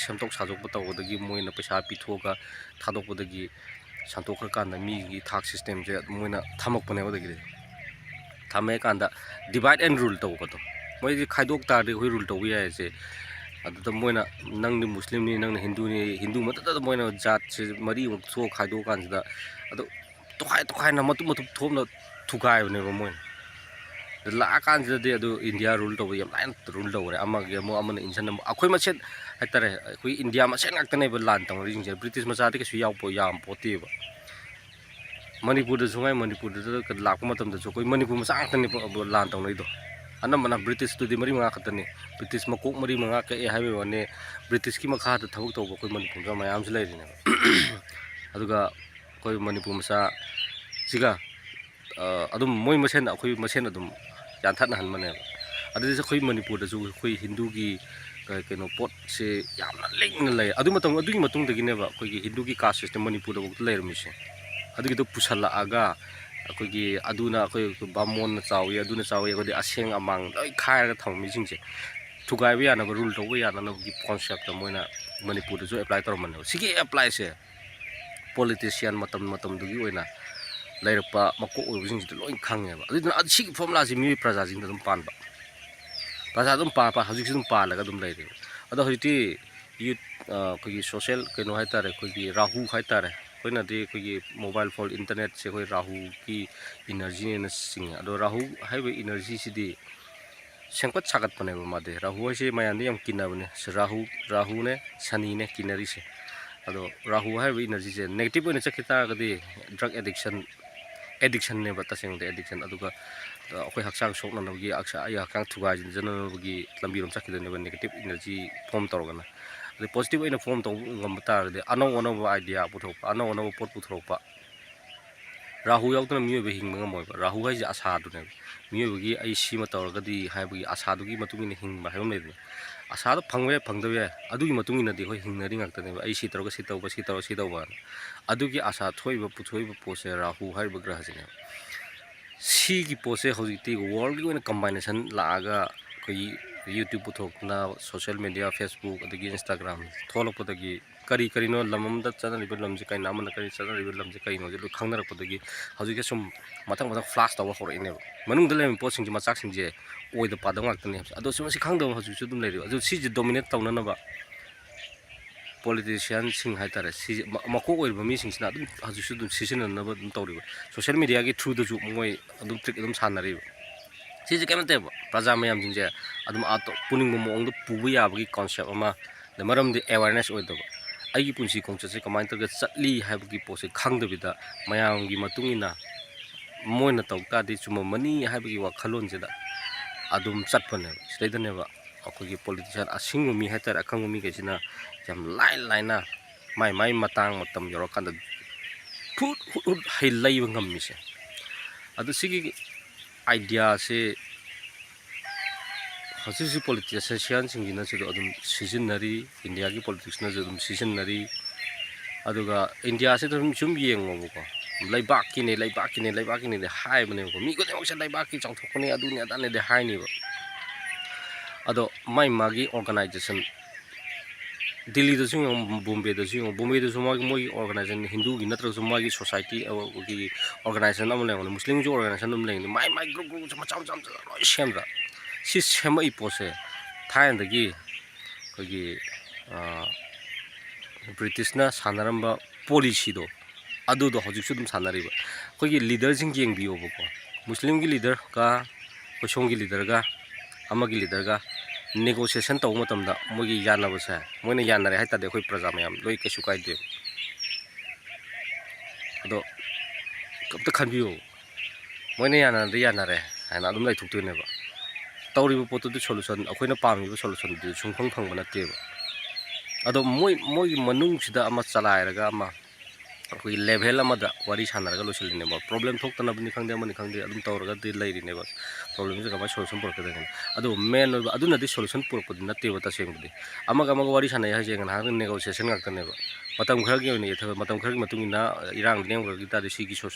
ꯁꯦꯝꯗꯣꯛ ꯁꯥꯗꯣꯛꯄ ꯇꯧꯕꯗꯒꯤ ꯃꯣꯏꯅ ꯄꯩꯁꯥ ꯄꯤꯊꯣꯛꯑꯒ ꯊꯥꯗꯣꯛꯄꯗꯒꯤ ꯁꯟꯇꯣꯛꯈ꯭ꯔꯀꯥꯟꯗ ꯃꯤꯒꯤ ꯊꯥꯛ ꯁꯤꯁꯇꯦꯝꯁꯦ ꯃꯣꯏꯅ ꯊꯝꯃꯛꯄꯅꯦꯕ꯫ ꯑꯗꯒꯤꯗꯤ ꯊꯝꯃꯦ ꯀꯥꯟꯗ divide and rule ꯇꯧꯕꯗꯣ, ꯃꯣꯏꯗꯤ ꯈꯥꯏꯗꯣꯛ ꯇꯥꯔꯗꯤ ꯑꯩꯈꯣꯏ ꯔꯨꯜ ꯇꯧꯕ ꯌꯥꯏꯁꯦ꯫ ꯑꯗꯨꯗ ꯃꯣꯏꯅ ꯅꯪꯗꯤ ꯃꯨꯁꯂꯤꯝꯅꯤ, ꯅꯪꯅ ꯍꯤꯟꯗꯨꯅꯤ, ꯍꯤꯟꯗꯨ ꯃꯊꯛꯇ ꯃꯣꯏꯅ ꯖꯥꯠꯁꯦ ꯃꯔꯤꯃꯨꯛ ꯊꯣꯛꯑ ꯈꯥꯏꯗꯣꯛꯑ ꯀꯥꯟꯁꯤꯗ ꯑꯗꯨ ꯇꯣꯈꯥꯏ ꯇꯣꯈꯥꯏꯅ ꯃꯇꯨꯞ ꯃꯇꯨꯞ ꯊꯣꯛꯅ ꯊꯨꯒꯥꯏꯕꯅꯦꯕ ꯃꯣꯏꯅ꯫ ꯂꯥꯛꯑꯀꯥꯟꯁꯤꯗꯗꯤ ꯑꯗꯨ ꯏꯟꯗꯤꯌꯥ ꯔꯨꯜ ꯇꯧꯕ ꯌꯥꯝ ꯂꯥꯏꯅ ꯔꯨꯜ ꯇꯧꯈ꯭ꯔꯦ꯫ ꯑꯃꯒꯤ ꯑꯃꯨꯛ ꯑꯃꯅ ꯏꯟꯁꯟ ꯑꯃꯨꯛ ꯑꯩꯈꯣꯏ ꯃꯁꯦꯟ ꯍꯥꯏꯇꯥꯔꯦ, ꯑꯩꯈꯣꯏ ꯏꯟꯗꯤꯌꯥ ꯃꯁꯦꯟ ꯉꯥꯛꯇꯅꯦꯕ ꯂꯥꯟ ꯇꯧꯅꯔꯤꯁꯤꯡꯁꯦ꯫ ꯕ꯭ꯔꯤꯇꯤꯁ ꯃꯆꯥꯗꯤ ꯀꯩꯁꯨ ꯌꯥꯎꯄꯣ ꯌꯥꯝꯄꯣꯠꯇꯦꯕ꯫ ꯃꯅꯤꯄꯨꯔꯗꯁꯨ ꯉꯥꯏ, ꯃꯅꯤꯄꯨꯔꯗ ꯂꯥꯛꯄ ꯃꯇꯝꯗꯁꯨ ꯑꯩꯈꯣꯏ ꯃꯅꯤꯄꯨꯔ ꯃꯆꯥ ꯉꯥꯛꯇꯅꯦꯕ ꯂꯥꯟ ꯇꯧꯅꯩꯗꯣ꯫ ꯑꯅꯝꯕꯅ ꯕ꯭ꯔꯤꯇꯤꯁꯇꯨꯗꯤ ꯃꯔꯤ ꯃꯉꯥ ꯈꯛꯇꯅꯤ꯫ ꯕ꯭ꯔꯤꯇꯤꯁ ꯃꯀꯣꯛ ꯃꯔꯤ ꯃꯉꯥ ꯀꯛꯑꯦ ꯍꯥꯏꯕꯒꯤ ꯋꯥꯅꯤ, ꯕ꯭ꯔꯤꯇꯤꯁꯀꯤ ꯃꯈꯥꯗ ꯊꯕꯛ ꯇꯧꯕ ꯑꯩꯈꯣꯏ ꯃꯅꯤꯄꯨꯔꯗ ꯃꯌꯥꯝꯁꯨ ꯂꯩꯔꯤꯅꯦꯕ꯫ ꯑꯗꯨꯒ ꯑꯩꯈꯣꯏ ꯃꯅꯤꯄꯨꯔ ꯃꯆꯥ ꯁꯤꯒ ꯑ, ꯑꯗꯨꯝ ꯃꯣꯏ ꯃꯁꯦꯟ ꯑꯩꯈꯣꯏ ꯃꯁꯦꯟ ꯑꯗꯨꯝ ꯌꯥꯟꯊꯠꯅꯍꯟꯕꯅꯦꯕ꯫ ꯑꯗꯨꯗꯁꯨ ꯑꯩꯈꯣꯏ ꯃꯅꯤꯄꯨꯔꯗꯁꯨ ꯑꯩꯈꯣꯏ ꯍꯤꯟꯗꯨꯒꯤ, ꯑ, ꯀꯩꯅꯣ ꯄꯣꯠꯁꯦ ꯌꯥꯝꯅ ꯂꯤꯡꯅ ꯂꯩ꯫ ꯑꯗꯨ ꯃꯇꯝ, ꯑꯗꯨꯒꯤ ꯃꯇꯨꯡꯗꯒꯤꯅꯦꯕ ꯑꯩꯈꯣꯏꯒꯤ ꯍꯤꯟꯗꯨꯒꯤ caste system ꯃꯅꯤꯄꯨꯔꯗꯐꯥꯎꯗ ꯂꯩꯔꯝꯃꯤꯁꯦ꯫ ꯑꯗꯨꯒꯤꯗꯣ ꯄꯨꯁꯜꯂꯛꯑꯒ ꯑꯩꯈꯣꯏꯒꯤ ꯑꯗꯨꯅ ꯑꯩꯈꯣꯏ ꯕꯥꯃꯣꯟꯅ ꯆꯥꯎꯋꯤ, ꯑꯗꯨꯅ ꯆꯥꯎꯋꯤ, ꯑꯩꯈꯣꯏꯗꯤ ꯑꯁꯦꯡ ꯑꯃꯥꯡ ꯂꯣꯏ ꯈꯥꯏꯔꯒ ꯊꯝꯃꯝꯃꯤꯁꯤꯡꯁꯦ ꯊꯨꯒꯥꯏꯕ ꯌꯥꯅꯕ, ꯔꯨꯜ ꯇꯧꯕ ꯌꯥꯅꯅꯕꯒꯤ ꯀꯣꯟꯁꯦꯞꯇ ꯃꯣꯏꯅ ꯃꯅꯤꯄꯨꯔꯗꯁꯨ ꯑꯦꯄ꯭ꯂꯥꯏ ꯇꯧꯔꯝꯕꯅꯦꯕ꯫ ꯁꯤꯒꯤ ꯑꯦꯄ꯭ꯂꯥꯏꯁꯦ ꯄꯣꯂꯤꯇꯤꯁꯤꯌꯥꯟ ꯃꯇꯝ ꯃꯇꯝꯗꯨꯒꯤ ꯑꯣꯏꯅ ꯂꯩꯔꯛꯄ ꯃꯀꯣꯛ ꯑꯣꯏꯕꯁꯤꯡꯁꯤꯗꯤ ꯂꯣꯏ ꯈꯪꯉꯦꯕ꯫ ꯑꯗꯨꯗꯨꯅ ꯑ-, ꯁꯤꯒꯤ ꯐꯣꯔꯃꯨꯂꯥꯁꯤ ꯃꯤꯑꯣꯏ ꯄ꯭ꯔꯖꯥꯁꯤꯡꯗ ꯑꯗꯨꯝ ꯄꯥꯟꯕ, ꯄ꯭ꯔꯖꯥ ꯑꯗꯨꯝ ꯄꯥ-, ꯄꯥ-, ꯍꯧꯖꯤꯛꯁꯨ ꯑꯗꯨꯝ ꯄꯥꯜꯂꯒ ꯑꯗꯨꯝ ꯂꯩꯔꯦꯕ꯫ ꯑꯗꯣ ꯍꯧꯖꯤꯛꯇꯤ ꯌꯨꯠ, ꯑ, ꯑꯩꯈꯣꯏꯒꯤ ꯁꯣꯁꯦꯜ ꯀꯩꯅꯣ ꯍꯥꯏꯇꯥꯔꯦ, ꯑꯩꯈꯣꯏꯒꯤ ꯔꯥꯍꯨ ꯍꯥꯏꯇꯥꯔꯦ, ꯑꯩꯈꯣꯏꯅꯗꯤ ꯑꯩꯈꯣꯏꯒꯤ ꯃꯣꯕꯥꯏꯜ ꯐꯣꯟ, ꯏꯟꯇꯔꯅꯦꯠꯁꯦ ꯑꯩꯈꯣꯏ ꯔꯥꯍꯨꯒꯤ ꯏꯅꯔꯖꯤꯅꯦꯅ ꯆꯤꯡꯉꯦ꯫ ꯑꯗꯣ ꯔꯥꯍꯨ ꯍꯥꯏꯔꯤꯕ ꯏꯅꯔꯖꯤꯁꯤꯗꯤ ꯁꯦꯝꯒꯠ ꯁꯥꯒꯠꯄꯅꯦꯕ ꯃꯥꯗꯤ꯫ ꯔꯥꯍꯨ ꯍꯥꯏꯁꯦ ꯃꯌꯥꯝꯗꯤ ꯌꯥꯝ ꯀꯤꯅꯕꯅꯦ꯫ ꯁꯤ ꯔꯥꯍꯨ, ꯔꯥꯍꯨꯅꯦ, ꯁꯅꯤꯅꯦ ꯀꯤꯅꯔꯤꯁꯦ꯫ ꯑꯗꯣ ꯔꯥꯍꯨ ꯍꯥꯏꯔꯤꯕ ꯏꯅꯔꯖꯤꯁꯦ ꯅꯦꯒꯦꯇꯤꯞ ꯑꯣꯏꯅ ꯆꯠꯈꯤ ꯇꯥꯔꯒꯗꯤ ꯗ꯭ꯔꯒ ꯑꯦꯗꯤꯛꯁꯟ, ꯑꯦꯗꯤꯛꯁꯟꯅꯦꯕ ꯇꯁꯦꯡꯅꯗꯤ ꯑꯦꯗꯤꯛꯁꯟ꯫ ꯑꯗꯨꯒ ꯑꯩꯈꯣꯏ ꯍꯛꯆꯥꯡ ꯁꯣꯛꯅꯅꯕꯒꯤ, ꯑꯩ ꯍꯛꯆꯥꯡ ꯊꯨꯒꯥꯏꯖꯅꯅꯕꯒꯤ ꯂꯝꯕꯤꯔꯣꯝ ꯆꯠꯈꯤꯗꯣꯏꯅꯦꯕ, ꯅꯦꯒꯦꯇꯤꯞ ꯏꯅꯔꯖꯤ ꯐꯣꯝ ꯇꯧꯔꯒꯅ꯫ ꯑꯗꯩ ꯄꯣꯖꯤꯇꯤꯞ ꯑꯣꯏꯅ ꯐꯣꯝ ꯇꯧꯕ ꯉꯝꯕ ꯇꯥꯔꯒꯗꯤ ꯑꯅꯧ ꯑꯅꯧꯕ ꯑꯥꯏꯗꯤꯌꯥ ꯄꯨꯊꯣꯛꯄ, ꯑꯅꯧ ꯑꯅꯧꯕ ꯄꯣꯠ ꯄꯨꯊꯣꯔꯛꯄ꯫ ꯔꯥꯍꯨ ꯌꯥꯎꯗꯅ ꯃꯤꯑꯣꯏꯕ ꯍꯤꯡꯕ ꯉꯝꯃꯣꯏꯕ꯫ ꯔꯥꯍꯨ ꯍꯥꯏꯁꯦ ꯑꯁꯥꯗꯨꯅꯦꯕ꯫ ꯃꯤꯑꯣꯏꯕꯒꯤ "ꯑꯩ ꯁꯤꯃ ꯇꯧꯔꯒꯗꯤ" ꯍꯥꯏꯕꯒꯤ ꯑꯁꯥꯗꯨꯒꯤ ꯃꯇꯨꯡ ꯏꯟꯅ ꯍꯤꯡꯕ ꯍꯥꯏꯕ ꯑꯃ ꯂꯩꯗꯅ꯫ ꯑꯁꯥꯗꯣ ꯐꯪꯕ ꯌꯥꯏ, ꯐꯪꯗꯕ ꯌꯥꯏ, ꯑꯗꯨꯒꯤ ꯃꯇꯨꯡ ꯏꯟꯅꯗꯤ ꯑꯩꯈꯣꯏ ꯍꯤꯡꯅꯔꯤ ꯉꯥꯛꯇꯅꯦꯕ꯫ "ꯑꯩ ꯁꯤ ꯇꯧꯔꯒ ꯁꯤ ꯇꯧꯕ, ꯁꯤ ꯇꯧꯔꯒ ꯁꯤ ꯇꯧꯕ" ꯍꯥꯏꯅ꯫ ꯑꯗꯨꯒꯤ ꯑꯁꯥ ꯊꯣꯛꯏꯕ, ꯄꯨꯊꯣꯛꯏꯕ ꯄꯣꯠꯁꯦ ꯔꯥꯍꯨ ꯍꯥꯏꯔꯤꯕ ꯒ꯭ꯔꯍꯁꯤꯅꯦꯕ꯫ ꯁꯤꯒꯤ ꯄꯣꯠꯁꯦ ꯍꯧꯖꯤꯛꯇꯤ ꯋꯥꯔꯜꯒꯤ ꯑꯣꯏꯅ ꯀꯝꯕꯥꯏꯅꯦꯁꯟ ꯂꯥꯛꯑꯒ ꯑꯩꯈꯣꯏꯒꯤ YouTube ꯄꯨꯊꯣꯛꯇꯅ, ꯁꯣꯁꯦꯜ ꯃꯦꯗꯤꯌꯥ, Facebook ꯑꯗꯒꯤ Instagram ꯊꯣꯛꯂꯛꯄꯗꯒꯤ ꯀꯔꯤ ꯀꯔꯤꯅꯣ, ꯂꯝ ꯑꯃꯗ ꯆꯠꯅꯔꯤꯕ ꯂꯝꯁꯦ ꯀꯩꯅꯣ, ꯑꯃꯅ ꯀꯔꯤ ꯆꯠꯅꯔꯤꯕ ꯂꯝꯁꯦ ꯀꯩꯅꯣꯁꯦ ꯂꯣꯏ ꯈꯪꯅꯔꯛꯄꯗꯒꯤ ꯍꯧꯖꯤꯛꯁꯦ ꯁꯨꯝ ꯃꯊꯪ ꯃꯊꯪ ꯐ꯭ꯂꯥꯁ ꯇꯧꯕ ꯍꯧꯔꯛꯏꯅꯦꯕ꯫ ꯃꯅꯨꯡꯗ ꯂꯩꯔꯝꯃꯤꯕ ꯄꯣꯠꯁꯤꯡꯁꯦ, ꯃꯆꯥꯛꯁꯤꯡꯁꯦ ꯑꯣꯏꯗ ꯄꯥꯗꯕ ꯉꯥꯛꯇꯅꯦ ꯍꯥꯏꯕꯁꯦ꯫ ꯑꯗꯣ ꯁꯤ ꯃꯁꯤ ꯈꯪꯗꯕ ꯍꯧꯖꯤꯛꯁꯨ ꯑꯗꯨꯝ ꯂꯩꯔꯤꯕ꯫ ꯑꯗꯨ ꯁꯤꯁꯦ ꯗꯣꯃꯤꯅꯦꯠ ꯇꯧꯅꯅꯕ ꯄꯣꯂꯤꯇꯤꯁꯤꯌꯥꯟꯁꯤꯡ ꯍꯥꯏꯇꯥꯔꯦ, ꯁꯤ ꯃ-, ꯃꯀꯣꯛ ꯑꯣꯏꯔꯤꯕ ꯃꯤꯁꯤꯡꯁꯤꯅ ꯑꯗꯨꯝ ꯍꯧꯖꯤꯛꯁꯨ ꯑꯗꯨꯝ ꯁꯤꯖꯤꯟꯅꯅꯕ ꯑꯗꯨꯝ ꯇꯧꯔꯤꯕ꯫ ꯁꯣꯁꯦꯜ ꯃꯦꯗꯤꯌꯥꯒꯤ ꯊ꯭ꯔꯨꯗꯁꯨ ꯃꯣꯏ ꯑꯗꯨꯝ ꯇ꯭ꯔꯤꯛ ꯑꯗꯨꯝ ꯁꯥꯟꯅꯔꯤꯕ꯫ ꯁꯤꯁꯦ ꯀꯩꯝ ꯅꯠꯇꯦꯕ, ꯄ꯭ꯔꯖꯥ ꯃꯌꯥꯝꯁꯤꯡꯁꯦ ꯑꯗꯨꯝ ꯑꯇꯣꯞ-, ꯄꯨꯅꯤꯡꯕ ꯃꯑꯣꯡꯗ ꯄꯨꯕ ꯌꯥꯕꯒꯤ concept ꯑꯃ, ꯑꯗ ꯃꯔꯝꯗꯤ awareness ꯑꯣꯏꯗꯕ, ꯑꯩꯒꯤ ꯄꯨꯟꯁꯤ ꯈꯣꯡꯆꯠꯁꯦ ꯀꯃꯥꯏꯅ ꯇꯧꯔꯒ ꯆꯠꯂꯤ ꯍꯥꯏꯕꯒꯤ ꯄꯣꯠꯁꯦ ꯈꯪꯗꯕꯤꯗ ꯃꯌꯥꯝꯒꯤ ꯃꯇꯨꯡ ꯏꯟꯅ ꯃꯣꯏꯅ ꯇꯧ ꯇꯥꯔꯗꯤ ꯆꯨꯝꯃꯝꯃꯅꯤ ꯍꯥꯏꯕꯒꯤ ꯋꯥꯈꯜꯂꯣꯟꯁꯤꯗ ꯑꯗꯨꯝ ꯆꯠꯄꯅꯦꯕ꯫ ꯁꯤꯗꯩꯗꯅꯦꯕ ꯑꯩꯈꯣꯏꯒꯤ politician ꯑꯁꯤꯡꯕ ꯃꯤ ꯍꯥꯏꯇꯥꯔꯦ, ꯑꯈꯪꯕ ꯃꯤꯈꯩꯁꯤꯅ ꯌꯥꯝ ꯂꯥꯏ ꯂꯥꯏꯅ ꯃꯥꯏ ꯃꯥꯏ ꯃꯇꯥꯡ ꯃꯇꯝ ꯌꯧꯔꯀꯥꯟꯗ ꯐꯨꯠ ꯍꯨꯠ ꯍꯨꯠ ꯍꯩ ꯂꯩꯕ ꯉꯝꯃꯤꯁꯦ꯫ ꯑꯗꯣ ꯁꯤꯒꯤ ideaꯁꯦ ꯍꯧꯖꯤꯛ ꯍꯧꯖꯤꯛ politicianꯁꯤꯡꯁꯤꯅꯁꯨ ꯑꯗꯨꯝ ꯁꯤꯖꯤꯟꯅꯔꯤ, ꯏꯟꯗꯤꯌꯥꯒꯤ politicsꯅꯁꯨ ꯑꯗꯨꯝ ꯁꯤꯖꯤꯟꯅꯔꯤ꯫ ꯑꯗꯨꯒ ꯏꯟꯗꯤꯌꯥꯁꯤꯗ ꯁꯨꯝ, ꯁꯨꯝ ꯌꯦꯡꯉꯣꯕꯀꯣ, ꯂꯩꯕꯥꯛꯀꯤꯅꯦ, ꯂꯩꯕꯥꯛꯀꯤꯅꯦ, ꯂꯩꯕꯥꯛꯀꯤꯅꯦꯗꯤ ꯍꯥꯏꯕꯅꯦꯕꯀꯣ, ꯃꯤ ꯈꯨꯗꯤꯡꯃꯛꯁꯦ ꯂꯩꯕꯥꯛꯀꯤ ꯆꯥꯎꯊꯣꯛꯄꯅꯦ, ꯑꯗꯨꯅꯦ ꯑꯗꯥꯅꯦꯗꯤ ꯍꯥꯏꯅꯦꯕ꯫ ꯑꯗꯣ ꯃꯥꯏ ꯃꯥꯒꯤ organization, ꯗꯤꯜꯂꯤꯗꯁꯨ ꯌꯦꯡꯉꯣ, ꯕꯣꯝꯕꯦꯗꯁꯨ ꯌꯦꯡꯉꯣ, ꯕꯣꯝꯕꯦꯗꯁꯨ ꯃꯥꯒꯤ, ꯃꯣꯏꯒꯤ organization, ꯍꯤꯟꯗꯨꯒꯤ ꯅꯠꯇ꯭ꯔꯒꯁꯨ ꯃꯥꯒꯤ society, ꯑ, ꯑꯩꯈꯣꯏꯒꯤ organization ꯑꯃ ꯂꯩꯔꯝꯒꯅꯤ, ꯃꯨꯁꯂꯤꯝꯒꯤ organization ꯑꯃ ꯂꯩꯔꯝꯒꯅꯤ, ꯃꯥꯏ ꯃꯥꯏ group groupꯁꯦ ꯃꯆꯥ ꯃꯆꯥ ꯃꯆꯥ ꯂꯣꯏ ꯁꯦꯝꯗ꯭ꯔꯥ? ꯁꯤ ꯁꯦꯝꯃꯛꯏ ꯄꯣꯠꯁꯦ ꯊꯥꯏꯅꯗꯒꯤ ꯑꯩꯈꯣꯏꯒꯤ, ꯑ, ꯕ꯭ꯔꯤꯇꯤꯁꯅ ꯁꯥꯟꯅꯔꯝꯕ policyꯗꯣ, ꯑꯗꯨꯗꯣ ꯍꯧꯖꯤꯛꯁꯨ ꯑꯗꯨꯝ ꯁꯥꯟꯅꯔꯤꯕ꯫ ꯑꯩꯈꯣꯏꯒꯤ leaderꯁꯤꯡ ꯌꯦꯡꯕꯤꯌꯣꯕꯀꯣ, ꯃꯨꯁꯂꯤꯝꯒꯤ leaderꯒ ꯑꯩꯈꯣꯏ ꯁꯣꯝꯒꯤ leaderꯒ ꯑꯃꯒꯤ leaderꯒ negotiation ꯇꯧꯕ ꯃꯇꯝꯗ ꯃꯣꯏꯒꯤ ꯌꯥꯅꯕꯁꯦ, ꯃꯣꯏꯅ ꯌꯥꯅꯔꯦ ꯍꯥꯏ ꯇꯥꯔꯗꯤ ꯑꯩꯈꯣꯏ ꯄ꯭ꯔꯖꯥ ꯃꯌꯥꯝ ꯂꯣꯏ ꯀꯩꯁꯨ ꯀꯥꯏꯗꯦ꯫ ꯑꯗꯣ ꯑꯝꯇ ꯈꯟꯕꯤꯌꯨ, ꯃꯣꯏꯅ ꯌꯥꯅꯔꯗꯤ ꯌꯥꯅꯔꯦ ꯍꯥꯏꯅ ꯑꯗꯨꯝ ꯂꯩꯊꯣꯛꯇꯣꯏꯅꯦꯕ꯫ ꯇꯧꯔꯤꯕ ꯄꯣꯠꯇꯨꯗꯤ solution, ꯑꯩꯈꯣꯏꯅ ꯄꯥꯝꯃꯤꯕ solutionꯗꯨꯗꯤ ꯁꯨꯡꯐꯪ ꯐꯪꯕ ꯅꯠꯇꯦꯕ꯫ ꯑꯗꯣ ꯃꯣꯏ, ꯃꯣꯏꯒꯤ ꯃꯅꯨꯡꯁꯤꯗ ꯑꯃ ꯆꯂꯥꯏꯔꯒ ꯑꯃ ꯑꯩꯈꯣꯏꯒꯤ level ꯑꯃꯗ ꯋꯥꯔꯤ ꯁꯥꯟꯅꯔꯒ ꯂꯣꯏꯁꯤꯜꯂꯤꯅꯦꯕ꯫ Problem ꯊꯣꯛꯇꯅꯕꯅꯤ ꯈꯪꯗꯦ, ꯑꯃꯅꯤ ꯈꯪꯗꯦ, ꯑꯗꯨꯝ ꯇꯧꯔꯒꯗꯤ ꯂꯩꯔꯤꯅꯦꯕ꯫ Problemꯁꯦ ꯀꯃꯥꯏꯅ solution ꯄꯨꯔꯛꯀꯗꯒꯦ? ꯑꯗꯣ main ꯑꯣꯏꯕ ꯑꯗꯨꯅꯗꯤ solution ꯄꯨꯔꯛꯄꯗꯤ ꯅꯠꯇꯦꯕ ꯇꯁꯦꯡꯕꯗꯤ꯫ ꯑꯃꯒ ꯑꯃꯒ ꯋꯥꯔꯤ ꯁꯥꯟꯅꯩ ꯍꯥꯏꯁꯦ ꯉꯥꯏꯍꯥꯛꯇꯪ negotiation ꯉꯥꯛꯇꯅꯦꯕ꯫ ꯃꯇꯝ ꯈꯔꯒꯤ ꯑꯣꯏꯅ ꯌꯦꯠꯊꯕ, ꯃꯇꯝ ꯈꯔꯒꯤ ꯃꯇꯨꯡ ꯏꯟꯅ ꯏꯔꯥꯡ ꯂꯦꯡꯈ꯭ꯔꯒ ꯇꯥꯔꯗꯤ ꯁꯤꯒꯤ ꯁꯣ-,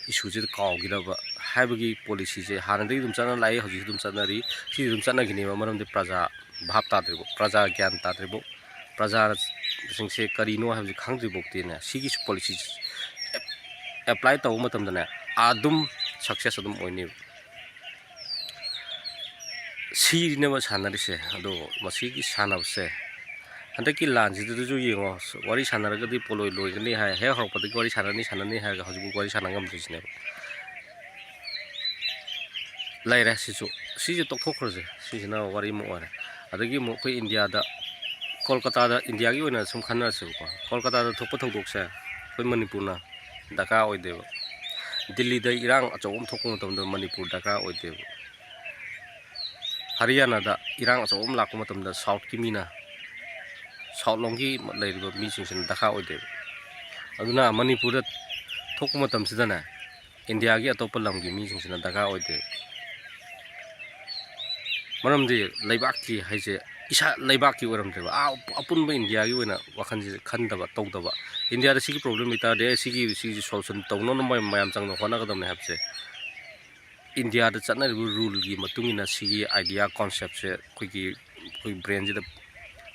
issueꯁꯤꯗ ꯀꯥꯎꯈꯤꯗꯕ ꯍꯥꯏꯕꯒꯤ policyꯁꯦ ꯍꯥꯟꯅꯗꯒꯤ ꯑꯗꯨꯝ ꯆꯠꯅ ꯂꯥꯛꯏ, ꯍꯧꯖꯤꯛꯁꯨ ꯑꯗꯨꯝ ꯆꯠꯅꯔꯤ, ꯁꯤꯁꯨ ꯑꯗꯨꯝ ꯆꯠꯅꯈꯤꯅꯦꯕ꯫ ꯃꯔꯝꯗꯤ ꯄ꯭ꯔꯖꯥ ꯚꯥꯞ ꯇꯥꯗ꯭ꯔꯤꯕꯣ, ꯄ꯭ꯔꯖꯥ ꯒ꯭ꯌꯥꯟ ꯇꯥꯗ꯭ꯔꯤꯕꯣ, ꯄ꯭ꯔꯖꯥꯁꯤꯡꯁꯦ ꯀꯔꯤꯅꯣ ꯍꯥꯏꯕꯁꯤ ꯈꯪꯗ꯭ꯔꯤꯕꯣꯛꯇꯤꯅꯦ ꯁꯤꯒꯤꯁꯨ policyꯁꯦ apply ꯇꯧꯕ ꯃꯇꯝꯗꯅꯦ ꯑꯗꯨꯝ success ꯑꯗꯨꯝ ꯑꯣꯏꯅꯦꯕ꯫ ꯁꯤꯅꯦꯕ ꯁꯥꯟꯅꯔꯤꯁꯦ꯫ ꯑꯗꯣ ꯃꯁꯤꯒꯤ ꯁꯥꯟꯅꯕꯁꯦ ꯍꯟꯗꯛꯀꯤ ꯂꯥꯟꯁꯤꯗꯁꯨ ꯌꯦꯡꯉꯣ, ꯋꯥꯔꯤ ꯁꯥꯟꯅꯔꯒꯗꯤ ꯄꯣꯂꯣꯏ ꯂꯣꯏꯒꯅꯤ ꯍꯥꯏ, ꯍꯦꯛ ꯍꯧꯔꯛꯄꯗꯒꯤ ꯋꯥꯔꯤ ꯁꯥꯟꯅꯅꯤ, ꯁꯥꯟꯅꯅꯤ ꯍꯥꯏꯔꯒ ꯍꯧꯖꯤꯛꯐꯥꯎ ꯋꯥꯔꯤ ꯁꯥꯟꯅ ꯉꯝꯗ꯭ꯔꯤꯁꯤꯅꯦꯕ꯫ ꯂꯩꯔꯦ꯫ ꯁꯤꯁꯨ, ꯁꯤꯁꯨ ꯇꯣꯛꯊꯣꯛꯈ꯭ꯔꯁꯦ, ꯁꯤꯁꯤꯅ ꯋꯥꯔꯤ ꯑꯃ ꯑꯣꯏꯔꯦ꯫ ꯑꯗꯒꯤ ꯑꯃꯨꯛ ꯑꯩꯈꯣꯏ ꯏꯟꯗꯤꯌꯥꯗ, ꯀꯣꯜꯀꯇꯥꯗ, ꯏꯟꯗꯤꯌꯥꯒꯤ ꯑꯣꯏꯅ ꯁꯨꯝ ꯈꯟꯅꯔꯁꯦꯕꯀꯣ, ꯀꯣꯜꯀꯇꯥꯗ ꯊꯣꯛꯄ ꯊꯧꯗꯣꯛꯁꯦ ꯑꯩꯈꯣꯏ ꯃꯅꯤꯄꯨꯔꯅ ꯗꯔꯀꯥꯔ ꯑꯣꯏꯗꯦꯕ꯫ ꯗꯤꯜꯂꯤꯗ ꯏꯔꯥꯡ ꯑꯆꯧꯕ ꯑꯃ ꯊꯣꯛꯄ ꯃꯇꯝꯗ ꯃꯅꯤꯄꯨꯔ ꯗꯔꯀꯥꯔ ꯑꯣꯏꯗꯦꯕ꯫ ꯍꯔꯤꯌꯥꯅꯥꯗ ꯏꯔꯥꯡ ꯑꯆꯧꯕ ꯑꯃ ꯂꯥꯛꯄ ꯃꯇꯝꯗ ꯁꯥꯎꯠꯀꯤ ꯃꯤꯅ, ꯁꯥꯎꯠ ꯂꯣꯝꯒꯤ ꯂꯩꯔꯤꯕ ꯃꯤꯁꯤꯡꯁꯤꯅ ꯗꯔꯀꯥꯔ ꯑꯣꯏꯗꯦꯕ꯫ ꯑꯗꯨꯅ ꯃꯅꯤꯄꯨꯔꯗ ꯊꯣꯛꯄ ꯃꯇꯝꯁꯤꯗꯅꯦ, ꯏꯟꯗꯤꯌꯥꯒꯤ ꯑꯇꯣꯞꯄ ꯂꯝꯒꯤ ꯃꯤꯁꯤꯡꯁꯤꯅ ꯗꯔꯀꯥꯔ ꯑꯣꯏꯗꯦ꯫ ꯃꯔꯝꯗꯤ ꯂꯩꯕꯥꯛꯀꯤ ꯍꯥꯏꯁꯦ ꯏꯁꯥ ꯂꯩꯕꯥꯛꯀꯤ ꯑꯣꯏꯔꯝꯗ꯭ꯔꯦꯕ, ꯑꯥ ꯑꯄꯨꯟꯕ ꯏꯟꯗꯤꯌꯥꯒꯤ ꯑꯣꯏꯅ ꯋꯥꯈꯜꯁꯦ ꯈꯟꯗꯕ, ꯇꯧꯗꯕ꯫ ꯏꯟꯗꯤꯌꯥꯗ ꯁꯤꯒꯤ ꯄ꯭ꯔꯣꯕ꯭ꯂꯦꯝ ꯂꯩꯇꯥꯔꯗꯤ, ꯑꯦ, ꯁꯤꯒꯤ, ꯁꯤꯒꯤ ꯁꯣꯂꯨꯁꯟ ꯇꯧꯅꯅꯕ ꯃꯌꯥꯝ ꯆꯪꯅ ꯍꯣꯠꯅꯒꯗꯕꯅꯦ ꯍꯥꯏꯕꯁꯦ, ꯏꯟꯗꯤꯌꯥꯗ ꯆꯠꯅꯔꯤꯕ ꯔꯨꯜꯒꯤ ꯃꯇꯨꯡ ꯏꯟꯅ ꯁꯤꯒꯤ ꯑꯥꯏꯗꯤꯌꯥ, ꯀꯣꯟꯁꯦꯞꯁꯦ ꯑꯩꯈꯣꯏꯒꯤ, ꯑꯩꯈꯣꯏ ꯕ꯭ꯔꯦꯟꯁꯤꯗ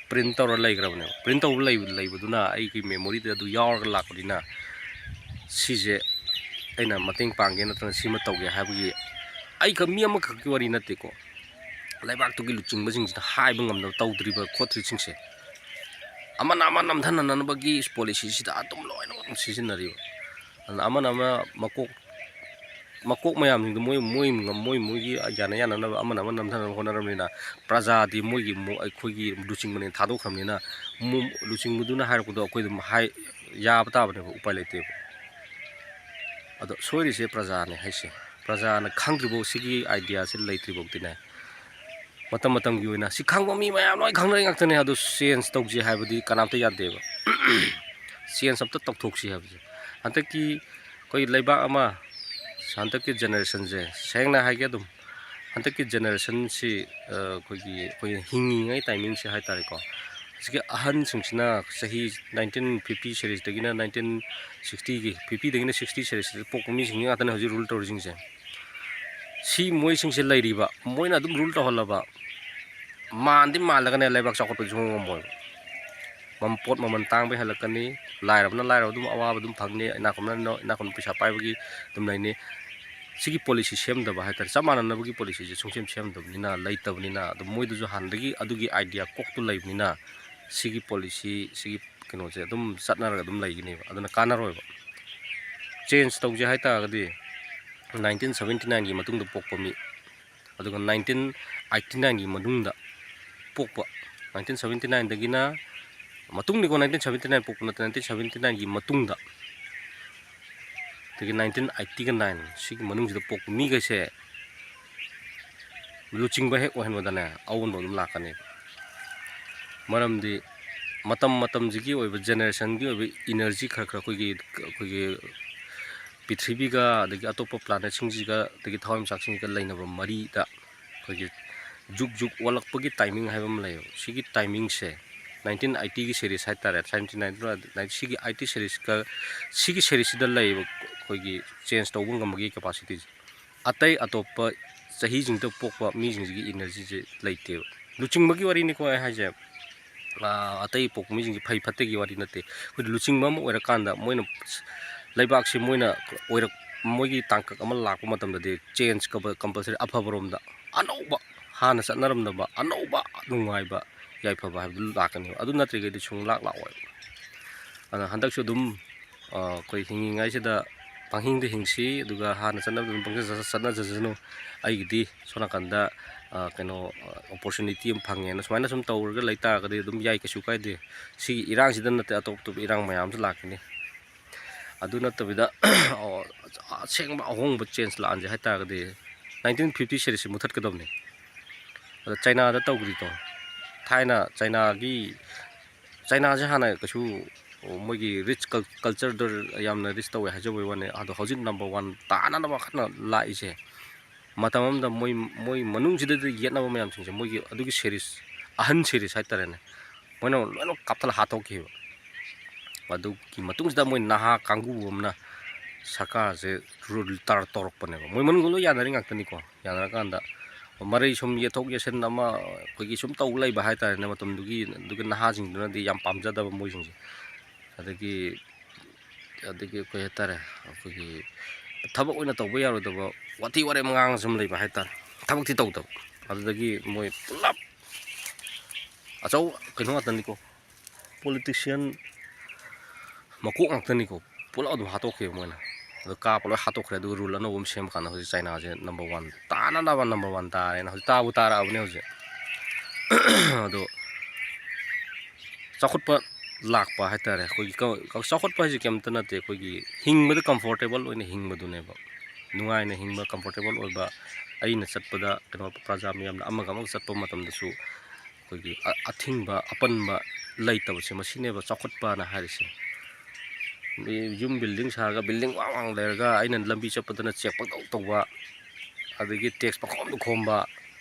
ꯄ꯭ꯔꯤꯟ ꯇꯧꯔ ꯂꯩꯈ꯭ꯔꯕꯅꯦꯕ꯫ ꯄ꯭ꯔꯤꯟ ꯇꯧꯔ ꯂꯩꯕ, ꯂꯩꯕꯗꯨꯅ ꯑꯩꯒꯤ ꯃꯦꯃꯣꯔꯤꯗ ꯑꯗꯨ ꯌꯥꯎꯔꯒ ꯂꯥꯛꯄꯅꯤꯅ, ꯁꯤꯁꯦ ꯑꯩꯅ ꯃꯇꯦꯡ ꯄꯥꯡꯒꯦ ꯅꯠꯇ꯭ꯔꯒ ꯁꯤꯃ ꯇꯧꯒꯦ ꯍꯥꯏꯕꯒꯤ, ꯑꯩꯈꯛ, ꯃꯤ ꯑꯃꯈꯛꯀꯤ ꯋꯥꯔꯤ ꯅꯠꯇꯦꯀꯣ, ꯂꯩꯕꯥꯛꯇꯨꯒꯤ ꯂꯨꯆꯤꯡꯕꯁꯤꯡꯁꯤꯅ ꯍꯥꯏꯕ ꯉꯝꯗꯕ, ꯇꯧꯗ꯭ꯔꯤꯕ ꯈꯣꯠꯇ꯭ꯔꯤꯁꯤꯡꯁꯦ, ꯑꯃꯅ ꯑꯃ ꯅꯝꯊꯅꯅꯕꯒꯤ ꯄꯣꯂꯤꯁꯤꯁꯤꯗ ꯑꯗꯨꯝ ꯂꯣꯏꯅꯃꯛ ꯁꯤꯖꯤꯟꯅꯔꯤꯕ꯫ ꯑꯗꯨꯅ ꯑꯃꯅ ꯑꯃ ꯃꯀꯣꯛ, ꯃꯀꯣꯛ ꯃꯌꯥꯝꯁꯤꯡꯗꯣ ꯃꯣꯏ, ꯃꯣꯏ, ꯃꯣꯏ, ꯃꯣꯏꯒꯤ ꯌꯥꯅ ꯌꯥꯅꯅꯕ ꯑꯃꯅ ꯑꯃ ꯅꯝꯊꯅꯕ ꯍꯣꯠꯅꯔꯕꯅꯤꯅ, ꯄ꯭ꯔꯖꯥꯗꯤ ꯃꯣꯏꯒꯤ ꯃꯣ-, ꯑꯩꯈꯣꯏꯒꯤ ꯂꯨꯆꯤꯡꯕꯅꯦꯅ ꯊꯥꯗꯣꯛꯈ꯭ꯔꯕꯅꯤꯅ, ꯃꯣ-, ꯂꯨꯆꯤꯡꯕꯗꯨꯅ ꯍꯥꯏꯔꯛꯄꯗꯣ ꯑꯩꯈꯣꯏ ꯑꯗꯨꯝ ꯍꯥꯏ, ꯌꯥꯕ ꯇꯥꯕꯅꯦꯕ, ꯎꯄꯥꯏ ꯂꯩꯇꯦꯕ꯫ ꯑꯗꯣ ꯁꯣꯏꯔꯤꯁꯦ ꯄ꯭ꯔꯖꯥꯅꯦ ꯍꯥꯏꯁꯦ꯫ ꯄ꯭ꯔꯖꯥꯅ ꯈꯪꯗ꯭ꯔꯤꯕꯧ ꯁꯤꯒꯤ ꯑꯥꯏꯗꯤꯌꯥꯁꯦ ꯂꯩꯇ꯭ꯔꯤꯐꯧꯗꯤꯅꯦ, ꯃꯇꯝ ꯃꯇꯝꯒꯤ ꯑꯣꯏꯅ ꯁꯤ ꯈꯪꯕ ꯃꯤ ꯃꯌꯥꯝ ꯂꯣꯏ ꯈꯪꯅꯔꯤ ꯉꯥꯛꯇꯅꯦ꯫ ꯑꯗꯨ ꯆꯦꯟꯖ ꯇꯧꯁꯤ ꯍꯥꯏꯕꯗꯤ ꯀꯅꯥꯝꯇ ꯌꯥꯗꯦꯕ꯫ ꯆꯦꯟꯖ ꯑꯝꯇ ꯇꯧꯊꯣꯛꯁꯤ ꯍꯥꯏꯕꯁꯦ꯫ ꯍꯟꯗꯛꯀꯤ ꯑꯩꯈꯣꯏ ꯂꯩꯕꯥꯛ ꯑꯃ, ꯍꯟꯗꯛꯀꯤ ꯖꯦꯅꯦꯔꯦꯁꯟꯁꯦ, ꯁꯦꯡꯅ ꯍꯥꯏꯒꯦ ꯑꯗꯨꯝ, ꯍꯟꯗꯛꯀꯤ ꯖꯦꯅꯦꯔꯦꯁꯟꯁꯤ, ꯑ, ꯑꯩꯈꯣꯏꯒꯤ, ꯑꯩꯈꯣꯏꯅ ꯍꯤꯡꯉꯤꯉꯩ ꯇꯥꯏꯃꯤꯡꯁꯦ ꯍꯥꯏꯇꯥꯔꯦꯀꯣ, ꯍꯧꯖꯤꯛꯀꯤ ꯑꯍꯟꯁꯤꯡꯁꯤꯅ ꯆꯍꯤ ꯅꯥꯏꯟꯇꯤꯟ ꯐꯤꯐꯇꯤ ꯁꯦꯔꯤꯁꯇꯒꯤꯅ ꯅꯥꯏꯟꯇꯤꯟ ꯁꯤꯛꯁꯇꯤꯒꯤ, ꯐꯤꯐꯇꯤꯗꯒꯤꯅ ꯁꯤꯛꯁꯇꯤ ꯁꯦꯔꯤꯁꯇ ꯄꯣꯛꯄ ꯃꯤꯁꯤꯡꯁꯤ ꯉꯥꯛꯇꯅꯦ ꯍꯧꯖꯤꯛ ꯔꯨꯜ ꯇꯧꯔꯤꯁꯤꯡꯁꯦ꯫ ꯁꯤ ꯃꯣꯏꯁꯤꯡꯁꯦ ꯂꯩꯔꯤꯕ, ꯃꯣꯏꯅ ꯑꯗꯨꯝ ꯔꯨꯜ ꯇꯧꯍꯜꯂꯕ, ꯃꯥꯟꯗꯤ ꯃꯥꯜꯂꯒꯅꯦ ꯂꯩꯕꯥꯛ ꯆꯥꯎꯈꯠꯄꯁꯨ ꯉꯝꯃꯣꯏꯕ꯫ ꯃꯝ-, ꯄꯣꯠ ꯃꯃꯜ ꯇꯥꯡꯕ ꯍꯦꯜꯂꯛꯀꯅꯤ, ꯂꯥꯏꯔꯕꯅ ꯂꯥꯏꯔꯕ ꯑꯗꯨꯝ ꯑꯋꯥꯕ ꯑꯗꯨꯝ ꯐꯪꯅꯤ, ꯏꯅꯥꯛ ꯈꯨꯟꯕꯅ ꯏꯅꯥꯛ ꯈꯨꯟꯕ ꯄꯩꯁꯥ ꯄꯥꯏꯕꯒꯤ ꯑꯗꯨꯝ ꯂꯩꯅꯤ꯫ ꯁꯤꯒꯤ ꯄꯣꯂꯤꯁꯤ ꯁꯦꯝꯗꯕ ꯍꯥꯏꯇꯥꯔꯦ, ꯆꯞ ꯃꯥꯟꯅꯅꯕꯒꯤ ꯄꯣꯂꯤꯁꯤꯁꯦ ꯁꯨꯡꯁꯦꯝ ꯁꯦꯝꯗꯕꯅꯤꯅ, ꯂꯩꯇꯕꯅꯤꯅ, ꯑꯗꯨꯝ ꯃꯣꯏꯗꯁꯨ ꯍꯥꯟꯅꯗꯒꯤ ꯑꯗꯨꯒꯤ ꯑꯥꯏꯗꯤꯌꯥ ꯀꯣꯛꯇꯨ ꯂꯩꯕꯅꯤꯅ, ꯁꯤꯒꯤ ꯄꯣꯂꯤꯁꯤ, ꯁꯤꯒꯤ ꯀꯩꯅꯣꯁꯦ ꯑꯗꯨꯝ ꯆꯠꯅꯔꯒ ꯑꯗꯨꯝ ꯂꯩꯒꯅꯦꯕ꯫ ꯑꯗꯨꯅ ꯀꯥꯟꯅꯔꯣꯏꯕ꯫ ꯆꯦꯟꯖ ꯇꯧꯁꯦ ꯍꯥꯏꯇꯥꯔꯒꯗꯤ, ꯅꯥꯏꯟꯇꯤꯟ ꯁꯕꯦꯟꯇꯤ ꯅꯥꯏꯟꯒꯤ ꯃꯇꯨꯡꯗ ꯄꯣꯛꯄ ꯃꯤ, ꯑꯗꯨꯒ nineteen eighty nineꯒꯤ ꯃꯅꯨꯡꯗ ꯄꯣꯛꯄ, nineteen seventy nineꯗꯒꯤꯅ, ꯃꯇꯨꯡꯗꯤꯀꯣ, nineteen seventy nine ꯄꯣꯛꯄ ꯅꯠꯇꯦ, nineteen seventy nineꯒꯤ ꯃꯇꯨꯡꯗ, ꯑꯗꯒꯤ nineteen eighty nine ꯁꯤꯒꯤ ꯃꯅꯨꯡꯁꯤꯗ ꯄꯣꯛꯄ ꯃꯤꯈꯩꯁꯦ ꯂꯨꯆꯤꯡꯕ ꯍꯦꯛ ꯑꯣꯏꯍꯟꯕꯗꯅꯦ, ꯑꯑꯣꯟꯕ ꯑꯗꯨꯝ ꯂꯥꯛꯀꯅꯦꯕ꯫ ꯃꯔꯝꯗꯤ ꯃꯇꯝ ꯃꯇꯝꯁꯤꯒꯤ ꯑꯣꯏꯕ, generationꯒꯤ ꯑꯣꯏꯕ energy ꯈꯔ ꯈꯔ ꯑꯩꯈꯣꯏꯒꯤ, ꯑꯩꯈꯣꯏꯒꯤ ꯄ꯭ꯔꯤꯊꯤꯕꯤꯒ, ꯑꯗꯒꯤ ꯑꯇꯣꯞꯄ planetꯁꯤꯡꯁꯤꯒ, ꯑꯗꯒꯤ ꯊꯋꯥꯟꯃꯤꯆꯥꯛꯁꯤꯡꯁꯤꯒ ꯂꯩꯅꯕ ꯃꯔꯤꯗ ꯑꯩꯈꯣꯏꯒꯤ ꯖꯨꯛ ꯖꯨꯛ ꯑꯣꯜꯂꯛꯄꯒꯤ timing ꯍꯥꯏꯕ ꯑꯃ ꯂꯩꯌꯦꯕ꯫ ꯁꯤꯒꯤ timingꯁꯦ nineteen eightyꯒꯤ series ꯍꯥꯏꯇꯥꯔꯦ, seventy nine, ꯁꯤꯒꯤ eighty seriesꯀ, ꯁꯤꯒꯤ seriesꯁꯤꯗ ꯂꯩꯌꯦꯕ ꯑꯩꯈꯣꯏꯒꯤ change ꯇꯧꯕ ꯉꯝꯕꯒꯤ capacityꯁꯦ꯫ ꯑꯇꯩ ꯑꯇꯣꯞꯄ ꯆꯍꯤꯁꯤꯡꯗ ꯄꯣꯛꯄ ꯃꯤꯁꯤꯡꯁꯤꯒꯤ energyꯁꯦ ꯂꯩꯇꯦꯕ꯫ ꯂꯨꯆꯤꯡꯕꯒꯤ ꯋꯥꯔꯤꯅꯤꯀꯣ ꯑꯩ ꯍꯥꯏꯁꯦ꯫ ꯑꯥ, ꯑꯇꯩ ꯄꯣꯛꯄ ꯃꯤꯁꯤꯡꯁꯦ ꯐꯩ ꯐꯠꯇꯒꯤ ꯋꯥꯔꯤ ꯅꯠꯇꯦ꯫ ꯑꯩꯈꯣꯏ ꯂꯨꯆꯤꯡꯕ ꯑꯃ ꯑꯣꯏꯔꯀꯥꯟꯗ ꯃꯣꯏꯅ ꯂꯩꯕꯥꯛꯁꯤ ꯃꯣꯏꯅ ꯑꯣꯏꯔꯛ-, ꯃꯣꯏꯒꯤ ꯇꯥꯡꯀꯛ ꯑꯃ ꯂꯥꯛꯄ ꯃꯇꯝꯗꯗꯤ change ꯀꯝꯄ-, compulsory, ꯑꯐꯕꯔꯣꯝꯗ ꯑꯅꯧꯕ, ꯍꯥꯟꯅ ꯆꯠꯅꯔꯝꯗꯕ ꯑꯅꯧꯕ ꯅꯨꯡꯉꯥꯏꯕ ꯌꯥꯏꯐꯕ ꯍꯥꯏꯕꯗꯨ ꯂꯥꯛꯀꯅꯦꯕ꯫ ꯑꯗꯨ ꯅꯠꯇ꯭ꯔꯤꯈꯩꯗꯤ ꯁꯨꯡꯂꯥꯛ ꯂꯥꯛꯑꯣꯏꯕ꯫ ꯑꯗꯨꯅ ꯍꯟꯗꯛꯁꯨ ꯑꯗꯨꯝ, ꯑ, ꯑꯩꯈꯣꯏ ꯍꯤꯡꯉꯤꯉꯩꯁꯤꯗ ꯄꯪꯍꯤꯡꯗ ꯍꯤꯡꯁꯤ, ꯑꯗꯨꯒ ꯍꯥꯟꯅ ꯆꯠꯅꯕꯗ ꯑꯗꯨꯝ ꯄꯪꯆꯠ ꯆꯠ-, ꯆꯠꯅꯖꯁꯅꯨ꯫ ꯑꯩꯒꯤꯗꯤ ꯁꯣꯝ ꯅꯥꯀꯟꯗ, ꯑ, ꯀꯩꯅꯣ, ꯑ, opportunity ꯑꯃ ꯐꯪꯉꯦꯅ ꯁꯨꯃꯥꯏꯅ ꯁꯨꯝ ꯇꯧꯔꯒ ꯂꯩ ꯇꯥꯔꯒꯗꯤ ꯑꯗꯨꯝ ꯌꯥꯏ, ꯀꯩꯁꯨ ꯀꯥꯏꯗꯦ꯫ ꯁꯤꯒꯤ ꯏꯔꯥꯡꯁꯤꯗ ꯅꯠꯇꯦ, ꯑꯇꯣꯞ ꯑꯇꯣꯞꯄ ꯏꯔꯥꯡ ꯃꯌꯥꯝꯁꯨ ꯂꯥꯛꯀꯅꯤ꯫ ꯑꯗꯨ ꯅꯠꯇꯕꯤꯗ, ꯑꯣ, ꯑꯁꯦꯡꯕ ꯑꯍꯣꯡꯕ change ꯂꯥꯛꯍꯟꯁꯦ ꯍꯥꯏ ꯇꯥꯔꯒꯗꯤ nineteen fifty seriesꯁꯦ ꯃꯨꯊꯠꯀꯗꯕꯅꯤ꯫ ꯑꯗ ꯆꯥꯏꯅꯥꯗ ꯇꯧꯈ꯭ꯔꯤꯗꯣ, ꯊꯥꯏꯅ ꯆꯥꯏꯅꯥꯒꯤ, ꯆꯥꯏꯅꯥꯁꯦ ꯍꯥꯟꯅ ꯀꯩꯁꯨ ꯃꯣꯏꯒꯤ rich cul-, cultureꯗ ꯌꯥꯝꯅ rich ꯇꯧꯋꯦ ꯍꯥꯏꯖꯕꯩ ꯋꯥꯅꯤ꯫ ꯑꯗꯣ ꯍꯧꯖꯤꯛ number one ꯇꯥꯅꯅꯕ ꯀꯟꯅ ꯂꯥꯛꯏꯁꯦ, ꯃꯇꯝ ꯑꯃꯗ ꯃꯣꯏ, ꯃꯣꯏ ꯃꯅꯨꯡꯁꯤꯗꯗꯤ ꯌꯦꯠꯅꯕ ꯃꯌꯥꯝꯁꯤꯡꯁꯦ, ꯃꯣꯏꯒꯤ ꯑꯗꯨꯒꯤ series, ꯑꯍꯟ series ꯍꯥꯏꯇꯥꯔꯦꯅꯦ, ꯃꯣꯏꯅ ꯂꯣꯏꯅ ꯀꯥꯞꯊꯠꯂ ꯍꯥꯠꯇꯣꯛꯈꯤꯕ꯫ ꯑꯗꯨꯒꯤ ꯃꯇꯨꯡꯁꯤꯗ ꯃꯣꯏ ꯅꯍꯥ ꯀꯥꯡꯕꯨ ꯑꯃꯅ ꯁꯔꯀꯥꯔꯁꯦ rule ꯇꯧꯔꯛꯄꯅꯦꯕ꯫ ꯃꯣꯏ ꯃꯅꯨꯡꯗ ꯂꯣꯏ ꯌꯥꯅꯔꯤ ꯉꯥꯛꯇꯅꯤꯀꯣ꯫ ꯌꯥꯅꯔꯀꯥꯟꯗ ꯃꯔꯩ ꯁꯨꯝ ꯌꯦꯠꯊꯣꯛ ꯌꯦꯠꯁꯤꯟ ꯑꯃ ꯑꯩꯈꯣꯏꯒꯤ ꯁꯨꯝ ꯇꯧ ꯂꯩꯕ ꯍꯥꯏꯇꯥꯔꯦꯅꯦ, ꯃꯇꯝꯗꯨꯒꯤ, ꯑꯗꯨꯒꯤ ꯅꯍꯥꯁꯤꯡꯗꯨꯅꯗꯤ ꯌꯥꯝ ꯄꯥꯝꯖꯗꯕ ꯃꯣꯏꯁꯤꯡꯁꯦ꯫ ꯑꯗꯒꯤ, ꯑꯗꯒꯤ ꯀꯩ ꯍꯥꯏꯇꯥꯔꯦ, ꯑꯩꯈꯣꯏꯒꯤ ꯊꯕꯛ ꯑꯣꯏꯅ ꯇꯧꯕ ꯌꯥꯔꯣꯏꯗꯕ ꯋꯥꯊꯤ ꯋꯥꯔꯦꯝ ꯉꯥꯡꯉ ꯁꯨꯝ ꯂꯩꯕ ꯍꯥꯏꯇꯥꯔꯦ꯫ ꯊꯕꯛꯇꯤ ꯇꯧꯗꯕ꯫ ꯑꯗꯨꯗꯒꯤ ꯃꯣꯏ ꯄꯨꯂꯞ ꯑꯆꯧ ꯀꯩꯅꯣ ꯉꯥꯛꯇꯅꯤꯀꯣ, politician ꯃꯀꯣꯛ ꯉꯥꯛꯇꯅꯤꯀꯣ, ꯄꯨꯂꯞ ꯑꯗꯨꯝ ꯍꯥꯠꯇꯣꯛꯈꯤꯕ ꯃꯣꯏꯅ꯫ ꯑꯗꯣ ꯀꯥꯞꯄ ꯂꯣꯏ ꯍꯥꯠꯇꯣꯛꯈ꯭ꯔꯦ꯫ ꯑꯗꯨꯒ rule ꯑꯅꯧꯕ ꯑꯃ ꯁꯦꯝꯕ ꯀꯥꯟꯗ ꯍꯧꯖꯤꯛ ꯆꯥꯏꯅꯥꯁꯦ number one ꯇꯥꯅ ꯅꯥꯟꯅꯕ number one ꯇꯥꯔꯦꯅ ꯍꯧꯖꯤꯛ ꯇꯥꯕꯨ ꯇꯥꯔꯛꯑꯕꯅꯦ ꯍꯧꯖꯤꯛ꯫ ꯑꯗꯣ ꯆꯥꯎꯈꯠꯄ ꯂꯥꯛꯄ ꯍꯥꯏꯇꯥꯔꯦ꯫ ꯑꯩꯈꯣꯏꯒꯤ ꯀ-, ꯀ-, ꯆꯥꯎꯈꯠꯄ ꯍꯥꯏꯁꯦ ꯀꯩꯝꯇ ꯅꯠꯇꯦ, ꯑꯩꯈꯣꯏꯒꯤ ꯍꯤꯡꯕꯗ comfortable ꯑꯣꯏꯅ ꯍꯤꯡꯕꯗꯨꯅꯦꯕ꯫ ꯅꯨꯡꯉꯥꯏꯅ ꯍꯤꯡꯕ, comfortable ꯑꯣꯏꯕ, ꯑꯩꯅ ꯆꯠꯄꯗ ꯀꯩꯅꯣ, ꯄ꯭ꯔꯖꯥ ꯃꯌꯥꯝꯅ ꯑꯃꯒ ꯑꯃꯒ ꯆꯠꯄ ꯃꯇꯝꯗꯁꯨ ꯑꯩꯈꯣꯏꯒꯤ ꯑ-, ꯑꯊꯤꯡꯕ, ꯑꯄꯟꯕ ꯂꯩꯇꯕꯁꯦ, ꯃꯁꯤꯅꯦꯕ ꯆꯥꯎꯈꯠꯄꯅ ꯍꯥꯏꯔꯤꯁꯦ꯫ ꯌꯨꯝ building ꯁꯥꯔꯒ, building ꯋꯥꯡ ꯋꯥꯡ ꯂꯩꯔꯒ ꯑꯩꯅ ꯂꯝꯕꯤ ꯆꯠꯄꯗꯅ check ꯄꯪꯇꯧ ꯇꯧꯕ, ꯑꯗꯒꯤ tax ꯄꯪꯈꯣꯝꯗ ꯈꯣꯝꯕ,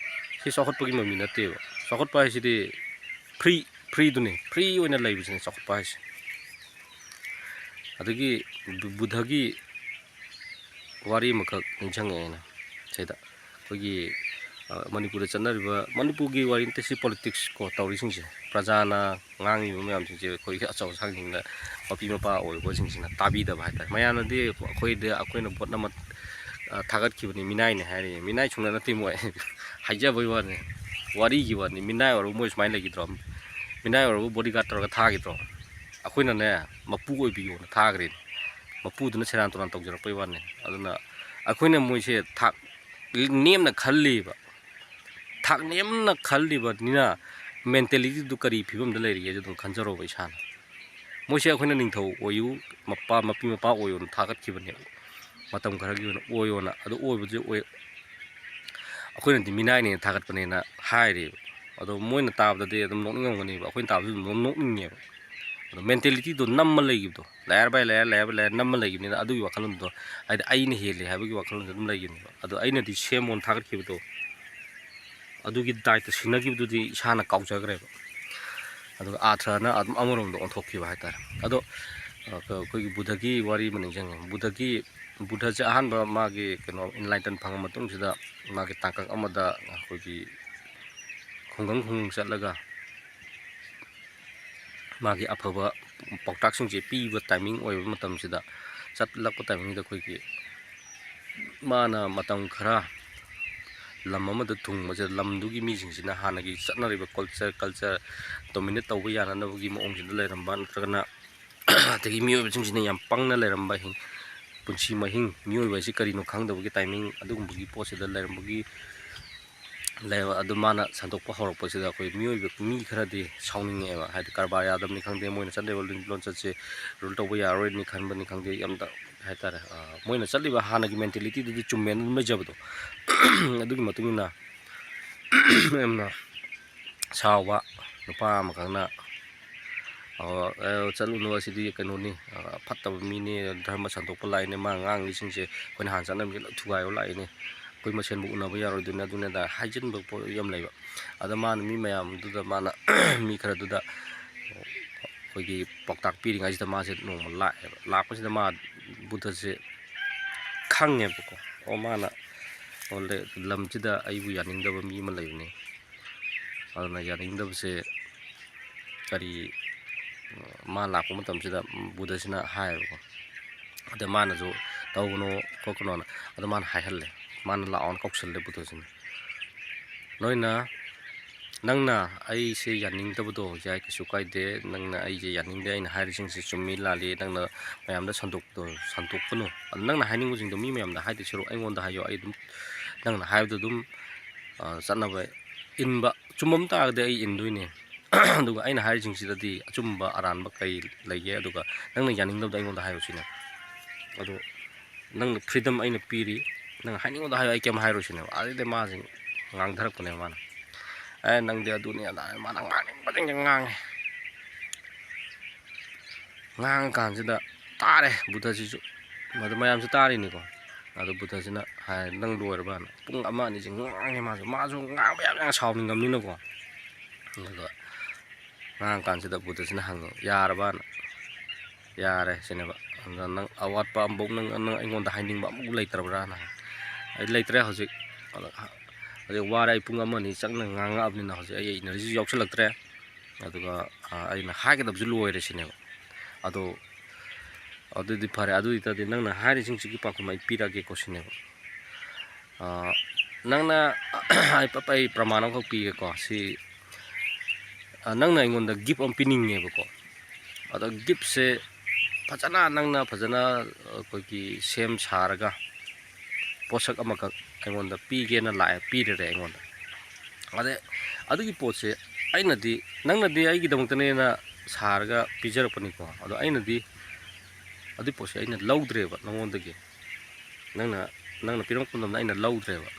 ꯁꯤ ꯆꯥꯎꯈꯠꯄꯒꯤ ꯃꯃꯤ ꯅꯠꯇꯦꯕ꯫ ꯆꯥꯎꯈꯠꯄ ꯍꯥꯏꯁꯤꯗꯤ free, freeꯗꯨꯅꯤ, free ꯑꯣꯏꯅ ꯂꯩꯕꯁꯤꯅꯤ ꯆꯥꯎꯈꯠꯄ ꯍꯥꯏꯁꯦ꯫ ꯑꯗꯒꯤ ꯕꯨ-, ꯕꯨꯙꯒꯤ ꯋꯥꯔꯤ ꯑꯃꯈꯛ ꯅꯤꯡꯁꯤꯡꯉꯛꯑꯦ ꯑꯩꯅ ꯁꯤꯗ꯫ ꯑꯩꯈꯣꯏꯒꯤ, ꯑ, ꯃꯅꯤꯄꯨꯔꯗ ꯆꯠꯅꯔꯤꯕ, ꯃꯅꯤꯄꯨꯔꯒꯤ ꯋꯥꯔꯤ ꯅꯠꯇꯦ ꯁꯤ, politics ꯀꯣ ꯇꯧꯔꯤꯁꯤꯡꯁꯦ, ꯄ꯭ꯔꯖꯥꯅ ꯉꯥꯡꯉꯤꯕ ꯃꯌꯥꯝꯁꯤꯡꯁꯦ ꯑꯩꯈꯣꯏꯒꯤ ꯑꯆꯧ ꯑꯁꯥꯡꯁꯤꯡꯅ, ꯃꯄꯤ ꯃꯄꯥ ꯑꯣꯏꯔꯨꯕꯁꯤꯡꯁꯤꯅ ꯇꯥꯕꯤꯗꯕ ꯍꯥꯏꯇꯥꯔꯦ꯫ ꯃꯌꯥꯝꯅꯗꯤ ꯑꯩꯈꯣꯏꯗ, ꯑꯩꯈꯣꯏꯅ ꯚꯣꯠ ꯑꯃ, ꯑ, ꯊꯥꯒꯠꯈꯤꯕꯅꯤ, ꯃꯤꯅꯥꯏꯅꯦ ꯍꯥꯏꯔꯤ꯫ ꯃꯤꯅꯥꯏ ꯁꯨꯡꯅ ꯅꯠꯇꯦ ꯃꯣꯏ꯫ ꯍꯥꯏꯖꯕꯩ ꯋꯥꯅꯤ, ꯋꯥꯔꯤꯒꯤ ꯋꯥꯅꯤ꯫ ꯃꯤꯅꯥꯏ ꯑꯣꯏꯔꯕ ꯃꯣꯏ ꯁꯨꯃꯥꯏꯅ ꯂꯩꯈꯤꯗ꯭ꯔꯣ? ꯃꯤꯅꯥꯏ ꯑꯣꯏꯔꯕ bodyguard ꯇꯧꯔꯒ ꯊꯥꯈꯤꯗ꯭ꯔꯣ? ꯑꯩꯈꯣꯏꯅꯅꯦ, ꯃꯄꯨ ꯑꯣꯏꯕꯤꯌꯣꯅ ꯊꯥꯈ꯭ꯔꯦꯅꯦ꯫ ꯃꯄꯨꯗꯨꯅ ꯁꯦꯔꯥꯟ ꯇꯨꯔꯥꯟ ꯇꯧꯖꯔꯛꯄꯩ ꯋꯥꯅꯤ꯫ ꯑꯗꯨꯅ ꯑꯩꯈꯣꯏꯅ ꯃꯣꯏꯁꯦ ꯊꯥꯛ ꯅꯦꯝꯅ ꯈꯜꯂꯤꯕ, ꯊꯥꯛ ꯅꯦꯝꯅ ꯈꯜꯂꯤꯕꯅꯤꯅ mentalityꯗꯨ ꯀꯔꯤ ꯐꯤꯕꯝꯗ ꯂꯩꯔꯤꯒꯦꯁꯦ ꯑꯗꯨꯝ ꯈꯟꯖꯔꯣꯕ ꯏꯁꯥꯅ꯫ ꯃꯣꯏꯁꯦ ꯑꯩꯈꯣꯏꯅ ꯅꯤꯡꯊꯧ ꯑꯣꯏꯌꯨ, ꯃꯄꯥ, ꯃꯄꯤ ꯃꯄꯥ ꯑꯣꯏꯌꯣꯅ ꯊꯥꯒꯠꯈꯤꯕꯅꯦꯕ, ꯃꯇꯝ ꯈꯔꯒꯤ ꯑꯣꯏꯅ ꯑꯣꯏꯌꯣꯅ꯫ ꯑꯗꯨ ꯑꯣꯏꯕꯁꯦ ꯑꯣꯏ-, ꯑꯩꯈꯣꯏꯅꯗꯤ ꯃꯤꯅꯥꯏꯅꯦꯅ ꯊꯥꯒꯠꯄꯅꯦꯅ ꯍꯥꯏꯔꯦꯕ꯫ ꯑꯗꯣ ꯃꯣꯏꯅ ꯇꯥꯕꯗꯗꯤ ꯑꯗꯨꯝ ꯅꯣꯛꯅꯤꯡꯉꯝꯒꯅꯦꯕ, ꯑꯩꯈꯣꯏꯅ ꯇꯥꯕꯗꯁꯨ ꯑꯗꯨꯝ ꯅꯣꯛꯅꯤꯡꯉꯦꯕ꯫ ꯑꯗꯣ mentalityꯗꯣ ꯅꯝꯃ ꯂꯩꯈꯤꯕꯗꯣ, ꯂꯥꯏꯔ ꯚꯥꯏ ꯂꯥꯏꯔ, ꯂꯥꯏꯔ ꯚꯥꯏ ꯂꯥꯏꯔ ꯅꯝꯃ ꯂꯩꯈꯤꯕꯅꯤꯅ, ꯑꯗꯨꯒꯤ ꯋꯥꯈꯜꯂꯣꯟꯗꯣ, ꯍꯥꯏꯗꯤ ꯑꯩꯅ ꯍꯦꯜꯂꯦ ꯍꯥꯏꯕꯒꯤ ꯋꯥꯈꯜꯂꯣꯟꯗꯣ ꯑꯗꯨꯝ ꯂꯩꯈꯤꯕꯅꯦꯕ꯫ ꯑꯗꯣ ꯑꯩꯅꯗꯤ ꯁꯦꯝꯃꯣꯅ ꯊꯥꯒꯠꯈꯤꯕꯗꯣ, ꯑꯗꯨꯒꯤ ꯗꯥꯏꯇ ꯁꯤꯟꯅꯈꯤꯕꯗꯨꯗꯤ ꯏꯁꯥꯅ ꯀꯥꯎꯖꯈ꯭ꯔꯦꯕ꯫ ꯑꯗꯨꯒ ꯑꯥꯔꯊꯅ ꯑꯗꯨꯝ ꯑꯃꯔꯣꯝꯗ ꯑꯣꯟꯊꯣꯛꯈꯤꯕ ꯍꯥꯏꯇꯥꯔꯦ꯫ ꯑꯗꯣ, ꯑ, ꯑꯩꯈꯣꯏꯒꯤ ꯕꯨꯙꯒꯤ ꯋꯥꯔꯤ ꯑꯃ ꯅꯤꯡꯁꯤꯡꯉꯦ꯫ ꯕꯨꯙꯒꯤ, ꯕꯨꯙꯁꯦ ꯑꯍꯥꯟꯕ ꯃꯥꯒꯤ ꯀꯩꯅꯣ enlighten ꯐꯪꯉ ꯃꯇꯨꯡꯁꯤꯗ ꯃꯥꯒꯤ ꯇꯥꯡꯀꯛ ꯑꯃꯗ ꯑꯩꯈꯣꯏꯒꯤ ꯈꯨꯡꯒꯪ ꯈꯨꯡꯒꯪ ꯆꯠꯂꯒ ꯃꯥꯒꯤ ꯑꯐꯕ ꯄꯥꯎꯇꯥꯛꯁꯤꯡꯁꯦ ꯄꯤꯕ timing ꯑꯣꯏꯕ ꯃꯇꯝꯁꯤꯗ, ꯆꯠꯂꯛꯄ timingꯗ ꯑꯩꯈꯣꯏꯒꯤ ꯃꯥꯅ ꯃꯇꯝ ꯈꯔ ꯂꯝ ꯑꯃꯗ ꯊꯨꯡꯕꯁꯤꯗ ꯂꯝꯗꯨꯒꯤ ꯃꯤꯁꯤꯡꯁꯤꯅ ꯍꯥꯟꯅꯒꯤ ꯆꯠꯅꯔꯤꯕ culture, culture dominate ꯇꯧꯕ ꯌꯥꯅꯅꯕꯒꯤ ꯃꯑꯣꯡꯁꯤꯗ ꯂꯩꯔꯝꯕ, ꯅꯠꯇ꯭ꯔꯒꯅ ꯑꯗꯒꯤ ꯃꯤꯑꯣꯏꯕꯁꯤꯡꯁꯤꯅ ꯌꯥꯝ ꯄꯪꯅ ꯂꯩꯔꯝꯕ, ꯍꯤꯡ-, ꯄꯨꯟꯁꯤ ꯃꯍꯤꯡ, ꯃꯤꯑꯣꯏꯕ ꯍꯥꯏꯁꯤ ꯀꯔꯤꯅꯣ ꯈꯪꯗꯕꯒꯤ timing ꯑꯗꯨꯒꯨꯝꯕꯒꯤ ꯄꯣꯠꯁꯤꯗ ꯂꯩꯔꯝꯕꯒꯤ ꯂꯩꯕ꯫ ꯑꯗꯨ ꯃꯥꯅ ꯁꯟꯗꯣꯛꯄ ꯍꯧꯔꯛꯄꯁꯤꯗ ꯑꯩꯈꯣꯏ ꯃꯤꯑꯣꯏꯕ ꯃꯤ ꯈꯔꯗꯤ ꯁꯥꯎꯅꯤꯡꯉꯛꯑꯦꯕ꯫ ꯍꯥꯏꯗꯤ ꯀꯔꯕꯥꯔ ꯌꯥꯗꯕꯅꯤ ꯈꯪꯗꯦ, ꯃꯣꯏꯅ ꯆꯠꯂꯤꯕ ꯂꯣꯟꯆꯠꯁꯦ rule ꯇꯧꯕ ꯌꯥꯔꯣꯏꯅꯤ ꯈꯟꯕꯅꯤ ꯈꯪꯗꯦ, ꯌꯥꯝꯅ ꯍꯥꯏꯇꯥꯔꯦ, ꯃꯣꯏꯅ ꯆꯠꯂꯤꯕ ꯍꯥꯟꯅꯒꯤ mentalityꯗꯨꯗꯤ ꯆꯨꯝꯃꯦꯅ ꯑꯗꯨꯝ ꯂꯩꯖꯕꯗꯣ꯫ ꯑꯗꯨꯒꯤ ꯃꯇꯨꯡ ꯏꯟꯅ ꯌꯥꯝꯅ ꯁꯥꯎꯕ ꯅꯨꯄꯥ ꯑꯃꯈꯛꯅ, "ꯑꯣ, ꯑꯦ, ꯆꯠꯂꯨꯅꯨ, ꯑꯁꯤꯗꯤ ꯀꯩꯅꯣꯅꯤ, ꯑ, ꯐꯠꯇꯕ ꯃꯤꯅꯤ, ꯙꯔꯃ ꯁꯟꯗꯣꯛꯄ ꯂꯥꯛꯏꯅꯦ, ꯃꯥ ꯉꯥꯡꯉꯤꯁꯤꯡꯁꯦ ꯑꯩꯈꯣꯏꯅ ꯍꯥꯟꯅ ꯆꯠꯅꯕꯤꯁꯦ ꯂꯣꯏ ꯊꯨꯒꯥꯏꯕ ꯂꯥꯛꯏꯅꯦ, ꯑꯩꯈꯣꯏ ꯃꯁꯦꯟꯕꯨ ꯎꯅꯕ ꯌꯥꯔꯣꯏꯗꯣꯏꯅꯦ", ꯑꯗꯨꯅꯦ ꯑꯗꯥ ꯍꯥꯏꯖꯤꯟꯕ ꯄꯣꯠ ꯌꯥꯝ ꯂꯩꯕ꯫ ꯑꯗ ꯃꯥꯅ ꯃꯤ ꯃꯌꯥꯝꯗꯨꯗ, ꯃꯥꯅ ꯃꯤ ꯈꯔꯗꯨꯗ ꯑꯩꯈꯣꯏꯒꯤ ꯄꯥꯎꯇꯥꯛ ꯄꯤꯔꯤꯉꯩꯁꯤꯗ ꯃꯥꯁꯦ ꯅꯣꯡꯃ ꯂꯥꯛꯑꯦꯕ꯫ ꯂꯥꯛꯄꯁꯤꯗ ꯃꯥ ꯕꯨꯙꯁꯦ ꯈꯪꯉꯦꯕꯀꯣ꯫ ꯑꯣ, ꯃꯥꯅ, ꯑꯣ, ꯂꯩ-, ꯂꯝꯁꯤꯗ ꯑꯩꯕꯨ ꯌꯥꯅꯤꯡꯗꯕ ꯃꯤ ꯑꯃ ꯂꯩꯕꯅꯤ, ꯑꯗꯨꯅ ꯌꯥꯅꯤꯡꯗꯕꯁꯦ ꯀꯔꯤ, ꯃꯥ ꯂꯥꯛꯄ ꯃꯇꯝꯁꯤꯗ ꯕꯨꯙꯁꯤꯅ ꯍꯥꯏꯌꯦꯕꯀꯣ꯫ ꯑꯗ ꯃꯥꯅꯁꯨ "ꯇꯧꯒꯅꯣ ꯈꯣꯠꯀꯅꯣꯅ", ꯑꯗ ꯃꯥꯅ ꯍꯥꯏꯍꯜꯂꯦ, ꯃꯥꯅ ꯂꯥꯛꯑꯣꯅ ꯀꯧꯁꯜꯂꯦ ꯕꯨꯙꯁꯤꯅ꯫ "ꯅꯣꯏꯅ, ꯅꯪꯅ ꯑꯩꯁꯦ ꯌꯥꯅꯤꯡꯗꯕꯗꯣ ꯌꯥꯏ, ꯀꯩꯁꯨ ꯀꯥꯏꯗꯦ, ꯅꯪꯅ ꯑꯩꯁꯦ ꯌꯥꯅꯤꯡꯗꯦ, ꯑꯩꯅ ꯍꯥꯏꯔꯤꯁꯤꯡꯁꯦ ꯆꯨꯝꯃꯤ ꯂꯥꯜꯂꯤ, ꯅꯪꯅ ꯃꯌꯥꯝꯗ ꯁꯟꯗꯣꯛꯄꯗꯣ ꯁꯟꯗꯣꯛꯀꯅꯨ, ꯑꯗꯨ ꯅꯪꯅ ꯍꯥꯏꯅꯤꯡꯕꯁꯤꯡꯗꯣ ꯃꯤ ꯃꯌꯥꯝꯗ ꯍꯥꯏꯗꯣꯏ ꯁꯔꯨꯛ ꯑꯩꯉꯣꯟꯗ ꯍꯥꯏꯌꯣ, ꯑꯩ ꯑꯗꯨꯝ ꯅꯪꯅ ꯍꯥꯏꯕꯗꯣ ꯑꯗꯨꯝ, ꯑ, ꯆꯠꯅꯕ ꯏꯟꯕ, ꯆꯨꯝꯕ ꯑꯃ ꯇꯥꯔꯒꯗꯤ ꯑꯩ ꯏꯟꯗꯣꯏꯅꯦ, ꯑꯗꯨꯒ ꯑꯩꯅ ꯍꯥꯏꯔꯤꯁꯤꯡꯁꯤꯗꯗꯤ ꯑꯆꯨꯝꯕ ꯑꯔꯥꯟꯕ ꯀꯩ ꯂꯩꯒꯦ, ꯑꯗꯨꯒ ꯅꯪꯅ ꯌꯥꯅꯤꯡꯗꯕꯗꯣ ꯑꯩꯉꯣꯟꯗ ꯍꯥꯏꯌꯨ ꯁꯤꯅꯦ꯫ ꯑꯗꯣ ꯅꯪꯅ freedom ꯑꯩꯅ ꯄꯤꯔꯤ, ꯅꯪ ꯍꯥꯏꯅꯤꯡꯕꯗꯣ ꯍꯥꯏꯌꯣ, ꯑꯩ ꯀꯩꯝ ꯍꯥꯏꯔꯣꯏ ꯁꯤꯅꯦꯕ꯫ ꯑꯗꯩꯗꯤ ꯃꯥꯁꯦ ꯉꯥꯡꯊꯔꯛꯄꯅꯦꯕ ꯃꯥꯅ, "ꯑꯦ, ꯅꯪꯗꯤ ꯑꯗꯨꯅꯤ ꯑꯗꯥꯅꯤ", ꯃꯥꯅ ꯉꯥꯡꯅꯤꯡꯕꯁꯤꯡꯁꯦ ꯉꯥꯡꯉꯦ꯫ ꯉꯥꯡꯉꯀꯥꯟꯁꯤꯗ ꯇꯥꯔꯦ ꯕꯨꯙꯁꯤꯁꯨ, ꯃꯗꯨ ꯃꯌꯥꯝꯁꯨ ꯇꯥꯔꯤꯅꯤꯀꯣ꯫ ꯑꯗꯨ ꯕꯨꯙꯁꯤꯅ ꯍꯥꯏ, "ꯅꯪ ꯂꯣꯏꯔꯕꯅ?" ꯄꯨꯡ ꯑꯃ ꯑꯅꯤꯁꯦ ꯉꯥꯡꯉꯦ ꯃꯥꯁꯨ, ꯃꯥꯁꯨ ꯉꯥꯡꯕ ꯌꯥꯝ ꯌꯥꯝ ꯁꯥꯎꯅꯤꯡꯉꯝꯅꯤꯅꯀꯣ꯫ ꯑꯗꯨꯒ ꯉꯥꯡꯉꯀꯥꯟꯁꯤꯗ ꯕꯨꯙꯁꯤꯅ ꯍꯪꯉꯦ, "ꯌꯥꯔꯕꯅ?" "ꯌꯥꯔꯦ" ꯁꯤꯅꯦꯕ꯫ ꯑꯗ "ꯅꯪ ꯑꯋꯥꯠꯄ ꯑꯃꯐꯥꯎ ꯅꯪ, ꯅꯪ ꯑꯩꯉꯣꯟꯗ ꯍꯥꯏꯅꯤꯡꯕ ꯑꯃꯐꯥꯎ ꯂꯩꯇ꯭ꯔꯕ꯭ꯔꯥꯅ ꯍꯪꯉꯦ꯫ "ꯑꯩ ꯂꯩꯇ꯭ꯔꯦ ꯍꯧꯖꯤꯛ, ꯍꯧꯖꯤꯛ ꯋꯥꯔꯦ, ꯑꯩ ꯄꯨꯡ ꯑꯃ ꯑꯅꯤ ꯆꯪꯅ ꯉꯥꯡꯉꯛꯑꯕꯅꯤꯅ ꯍꯧꯖꯤꯛ ꯑꯩ energyꯁꯨ ꯌꯥꯎꯁꯜꯂꯛꯇ꯭ꯔꯦ꯫ ꯑꯗꯨꯒ, ꯑ, ꯑꯩꯅ ꯍꯥꯏꯒꯗꯕꯁꯨ ꯂꯣꯏꯔꯦ" ꯁꯤꯅꯦꯕ꯫ "ꯑꯗꯣ ꯑꯗꯨꯗꯤ ꯐꯔꯦ, ꯑꯗꯨ ꯑꯣꯏꯇꯥꯔꯗꯤ ꯅꯪꯅ ꯍꯥꯏꯔꯤꯁꯤꯡꯁꯤꯒꯤ ꯄꯥꯎꯈꯨꯝ ꯑꯩ ꯄꯤꯔꯛꯑꯒꯦꯀꯣ" ꯁꯤꯅꯦꯕ꯫ ꯑ, ꯅꯪꯅ ꯑꯩ ꯄ-, ꯑꯩ ꯄ꯭ꯔꯃꯥꯟ ꯑꯃꯈꯛ ꯄꯤꯒꯦꯀꯣ꯫ ꯁꯤ, ꯑ, ꯅꯪꯅ ꯑꯩꯉꯣꯟꯗ gift ꯑꯃ ꯄꯤꯅꯤꯡꯉꯦꯕꯀꯣ꯫ ꯑꯗꯣ giftꯁꯦ ꯐꯖꯅ, ꯅꯪꯅ ꯐꯖꯅ ꯑꯩꯈꯣꯏꯒꯤ ꯁꯦꯝ ꯁꯥꯔꯒ ꯄꯣꯠꯁꯛ ꯑꯃꯈꯛ ꯑꯩꯉꯣꯟꯗ ꯄꯤꯒꯦꯅ ꯂꯥꯛꯑꯦ, ꯄꯤꯔꯔꯦ ꯑꯩꯉꯣꯟꯗ꯫ ꯑꯗꯩ ꯑꯗꯨꯒꯤ ꯄꯣꯠꯁꯦ ꯑꯩꯅꯗꯤ, ꯅꯪꯅꯗꯤ ꯑꯩꯒꯤꯗꯃꯛꯇꯅꯦꯅ ꯁꯥꯔꯒ ꯄꯤꯖꯔꯛꯄꯅꯤꯀꯣ, ꯑꯗꯣ ꯑꯩꯅꯗꯤ ꯑꯗꯨꯒꯤ ꯄꯣꯠꯁꯦ ꯑꯩꯅ ꯂꯧꯗ꯭ꯔꯦꯕ ꯅꯉꯣꯟꯗꯒꯤ꯫ ꯅꯪꯅ, ꯅꯪꯅ ꯄꯤꯔꯛꯄ ꯃꯇꯝꯗ ꯑꯩꯅ ꯂꯧꯗ꯭ꯔꯦꯕ꯫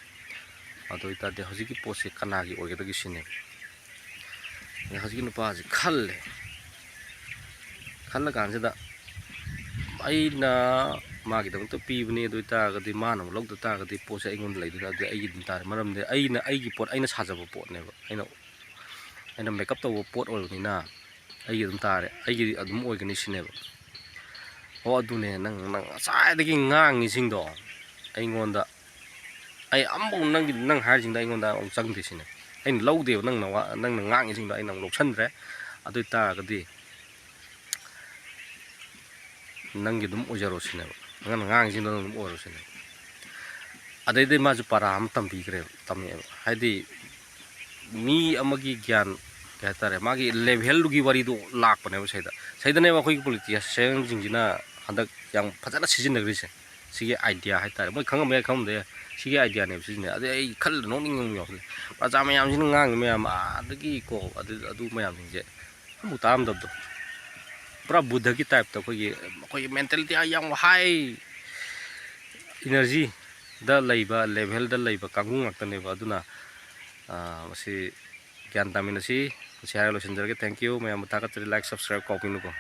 ꯑꯗꯨ ꯑꯣꯏꯇꯥꯔꯗꯤ ꯍꯧꯖꯤꯛꯀꯤ ꯄꯣꯠꯁꯦ ꯀꯅꯥꯒꯤ ꯑꯣꯏꯒꯗꯒꯦ ꯁꯤꯅꯦ꯫ ꯑꯗ ꯍꯧꯖꯤꯛꯀꯤ ꯅꯨꯄꯥꯁꯤ ꯈꯜꯂꯦ꯫ ꯈꯜꯂ ꯀꯥꯟꯁꯤꯗ, ꯑꯩꯅ ꯃꯥꯒꯤꯗꯃꯛꯇ ꯄꯤꯕꯅꯤ, ꯑꯗꯨ ꯑꯣꯏꯇꯥꯔꯒꯗꯤ ꯃꯥꯅ ꯑꯃꯨꯛ ꯂꯧꯗ ꯇꯥꯔꯒꯗꯤ ꯄꯣꯠꯁꯦ ꯑꯩꯉꯣꯟꯗ ꯂꯩꯗꯣꯏꯅꯤ, ꯑꯗꯨꯗꯤ ꯑꯩꯒꯤ ꯑꯗꯨꯝ ꯇꯥꯔꯦ꯫ ꯃꯔꯝꯗꯤ ꯑꯩꯅ, ꯑꯩꯒꯤ ꯄꯣꯠ ꯑꯩꯅ ꯁꯥꯖꯕ ꯄꯣꯠꯅꯦꯕ, ꯑꯩꯅ, ꯑꯩꯅ ꯃꯦꯀꯞ ꯇꯧꯕ ꯄꯣꯠ ꯑꯣꯏꯕꯅꯤꯅ ꯑꯩꯒꯤ ꯑꯗꯨꯝ ꯇꯥꯔꯦ, ꯑꯩꯒꯤ ꯑꯗꯨꯝ ꯑꯣꯏꯒꯅꯤ ꯁꯤꯅꯦꯕ꯫ ꯑꯣ, ꯑꯗꯨꯅꯦ ꯅꯪ, ꯅꯪ ꯉꯁꯥꯏꯗꯒꯤ ꯉꯥꯡꯉꯤꯁꯤꯡꯗꯣ ꯑꯩꯉꯣꯟꯗ꯫ ꯑꯩ ꯑꯃꯐꯥꯎ ꯅꯪꯒꯤ, ꯅꯪ ꯍꯥꯏꯔꯤꯁꯤꯡꯗꯣ ꯑꯩꯉꯣꯟꯗ ꯑꯃꯨꯛ ꯆꯪꯗꯦ ꯁꯤꯅꯦ꯫ ꯑꯩꯅ ꯂꯧꯗꯦꯕ ꯅꯪꯅ ꯋꯥ-, ꯅꯪꯅ ꯉꯥꯡꯉꯤꯁꯤꯡꯗꯣ ꯑꯩꯅ ꯑꯃꯨꯛ ꯂꯧꯁꯟꯗ꯭ꯔꯦ꯫ ꯑꯗꯨ ꯑꯣꯏ ꯇꯥꯔꯒꯗꯤ ꯅꯪꯒꯤ ꯑꯗꯨꯝ ꯑꯣꯏꯖꯔꯣ ꯁꯤꯅꯦꯕ, ꯅꯪꯅ ꯉꯥꯡꯉꯤꯁꯤꯡꯗꯣ ꯅꯪ ꯑꯗꯨꯝ ꯑꯣꯏꯔꯣ ꯁꯤꯅꯦꯕ꯫ ꯑꯗꯩꯗꯤ ꯃꯥꯁꯨ ꯄꯔꯥ ꯑꯃ ꯇꯝꯕꯤꯈ꯭ꯔꯦꯕ, ꯇꯝꯃꯛꯑꯦꯕ꯫ ꯍꯥꯏꯗꯤ ꯃꯤ ꯑꯃꯒꯤ ꯒ꯭ꯌꯥꯟ, ꯀꯩ ꯍꯥꯏꯇꯥꯔꯦ, ꯃꯥꯒꯤ ꯂꯦꯚꯦꯜꯗꯨꯒꯤ ꯋꯥꯔꯤꯗꯣ ꯂꯥꯛꯄꯅꯦꯕ ꯁꯤꯗ꯫ ꯁꯤꯗꯅꯦꯕ ꯑꯩꯈꯣꯏꯒꯤ ꯄꯣꯂꯤꯇꯤꯁꯤꯌꯟꯁꯤꯡꯁꯤꯅ ꯍꯟꯗꯛ ꯌꯥꯝ ꯐꯖꯅ ꯁꯤꯖꯤꯟꯅꯈ꯭ꯔꯤꯁꯦ, ꯁꯤꯒꯤ ꯑꯥꯏꯗꯤꯌꯥ ꯍꯥꯏꯇꯥꯔꯦ꯫ ꯃꯣꯏ ꯈꯪꯉꯝꯕ ꯌꯥꯏ, ꯈꯪꯉꯝꯗꯕ ꯌꯥꯏ, ꯁꯤꯒꯤ ꯑꯥꯏꯗꯤꯌꯥꯅꯦꯕ ꯁꯤꯖꯤꯟꯅꯩ꯫ ꯑꯗꯩ ꯑꯩ ꯈꯜꯂ ꯅꯣꯛꯅꯤꯡꯕ ꯑꯃ ꯌꯥꯎꯁꯜꯂꯦ, ꯄ꯭ꯔꯖꯥ ꯃꯌꯥꯝꯁꯤꯅ ꯉꯥꯡꯉꯤ ꯃꯌꯥꯝ ꯑꯗꯒꯤ ꯀꯣ, ꯑꯗꯨ, ꯑꯗꯨ ꯃꯌꯥꯝꯁꯤꯡꯁꯦ ꯑꯃꯨꯛ ꯇꯥꯔꯝꯗꯕꯗꯣ꯫ ꯄꯨꯔꯥ ꯕꯨꯙꯒꯤ ꯇꯥꯏꯞꯇ ꯑꯩꯈꯣꯏꯒꯤ, ꯑꯩꯈꯣꯏꯒꯤ ꯃꯦꯟꯇꯦꯂꯤꯇꯤ ꯌꯥꯝ ꯍꯥꯏ ꯏꯅꯔꯖꯤꯗ ꯂꯩꯕ, ꯂꯦꯚꯦꯜꯗ ꯂꯩꯕ ꯀꯥꯡꯕꯨ ꯉꯥꯛꯇꯅꯦꯕ꯫ ꯑꯗꯨꯅ, ꯑꯥ, ꯃꯁꯤ ꯒ꯭ꯌꯥꯟ ꯇꯥꯃꯤꯟꯅꯁꯤ꯫ ꯃꯁꯤ ꯍꯥꯏꯔ ꯂꯣꯏꯁꯤꯟꯖꯔꯒꯦ꯫ Thank you꯫ ꯃꯌꯥꯝꯕꯨ ꯊꯥꯒꯠꯆꯔꯤ꯫ Like, subscribe ꯀꯥꯎꯕꯤꯅꯨꯀꯣ꯫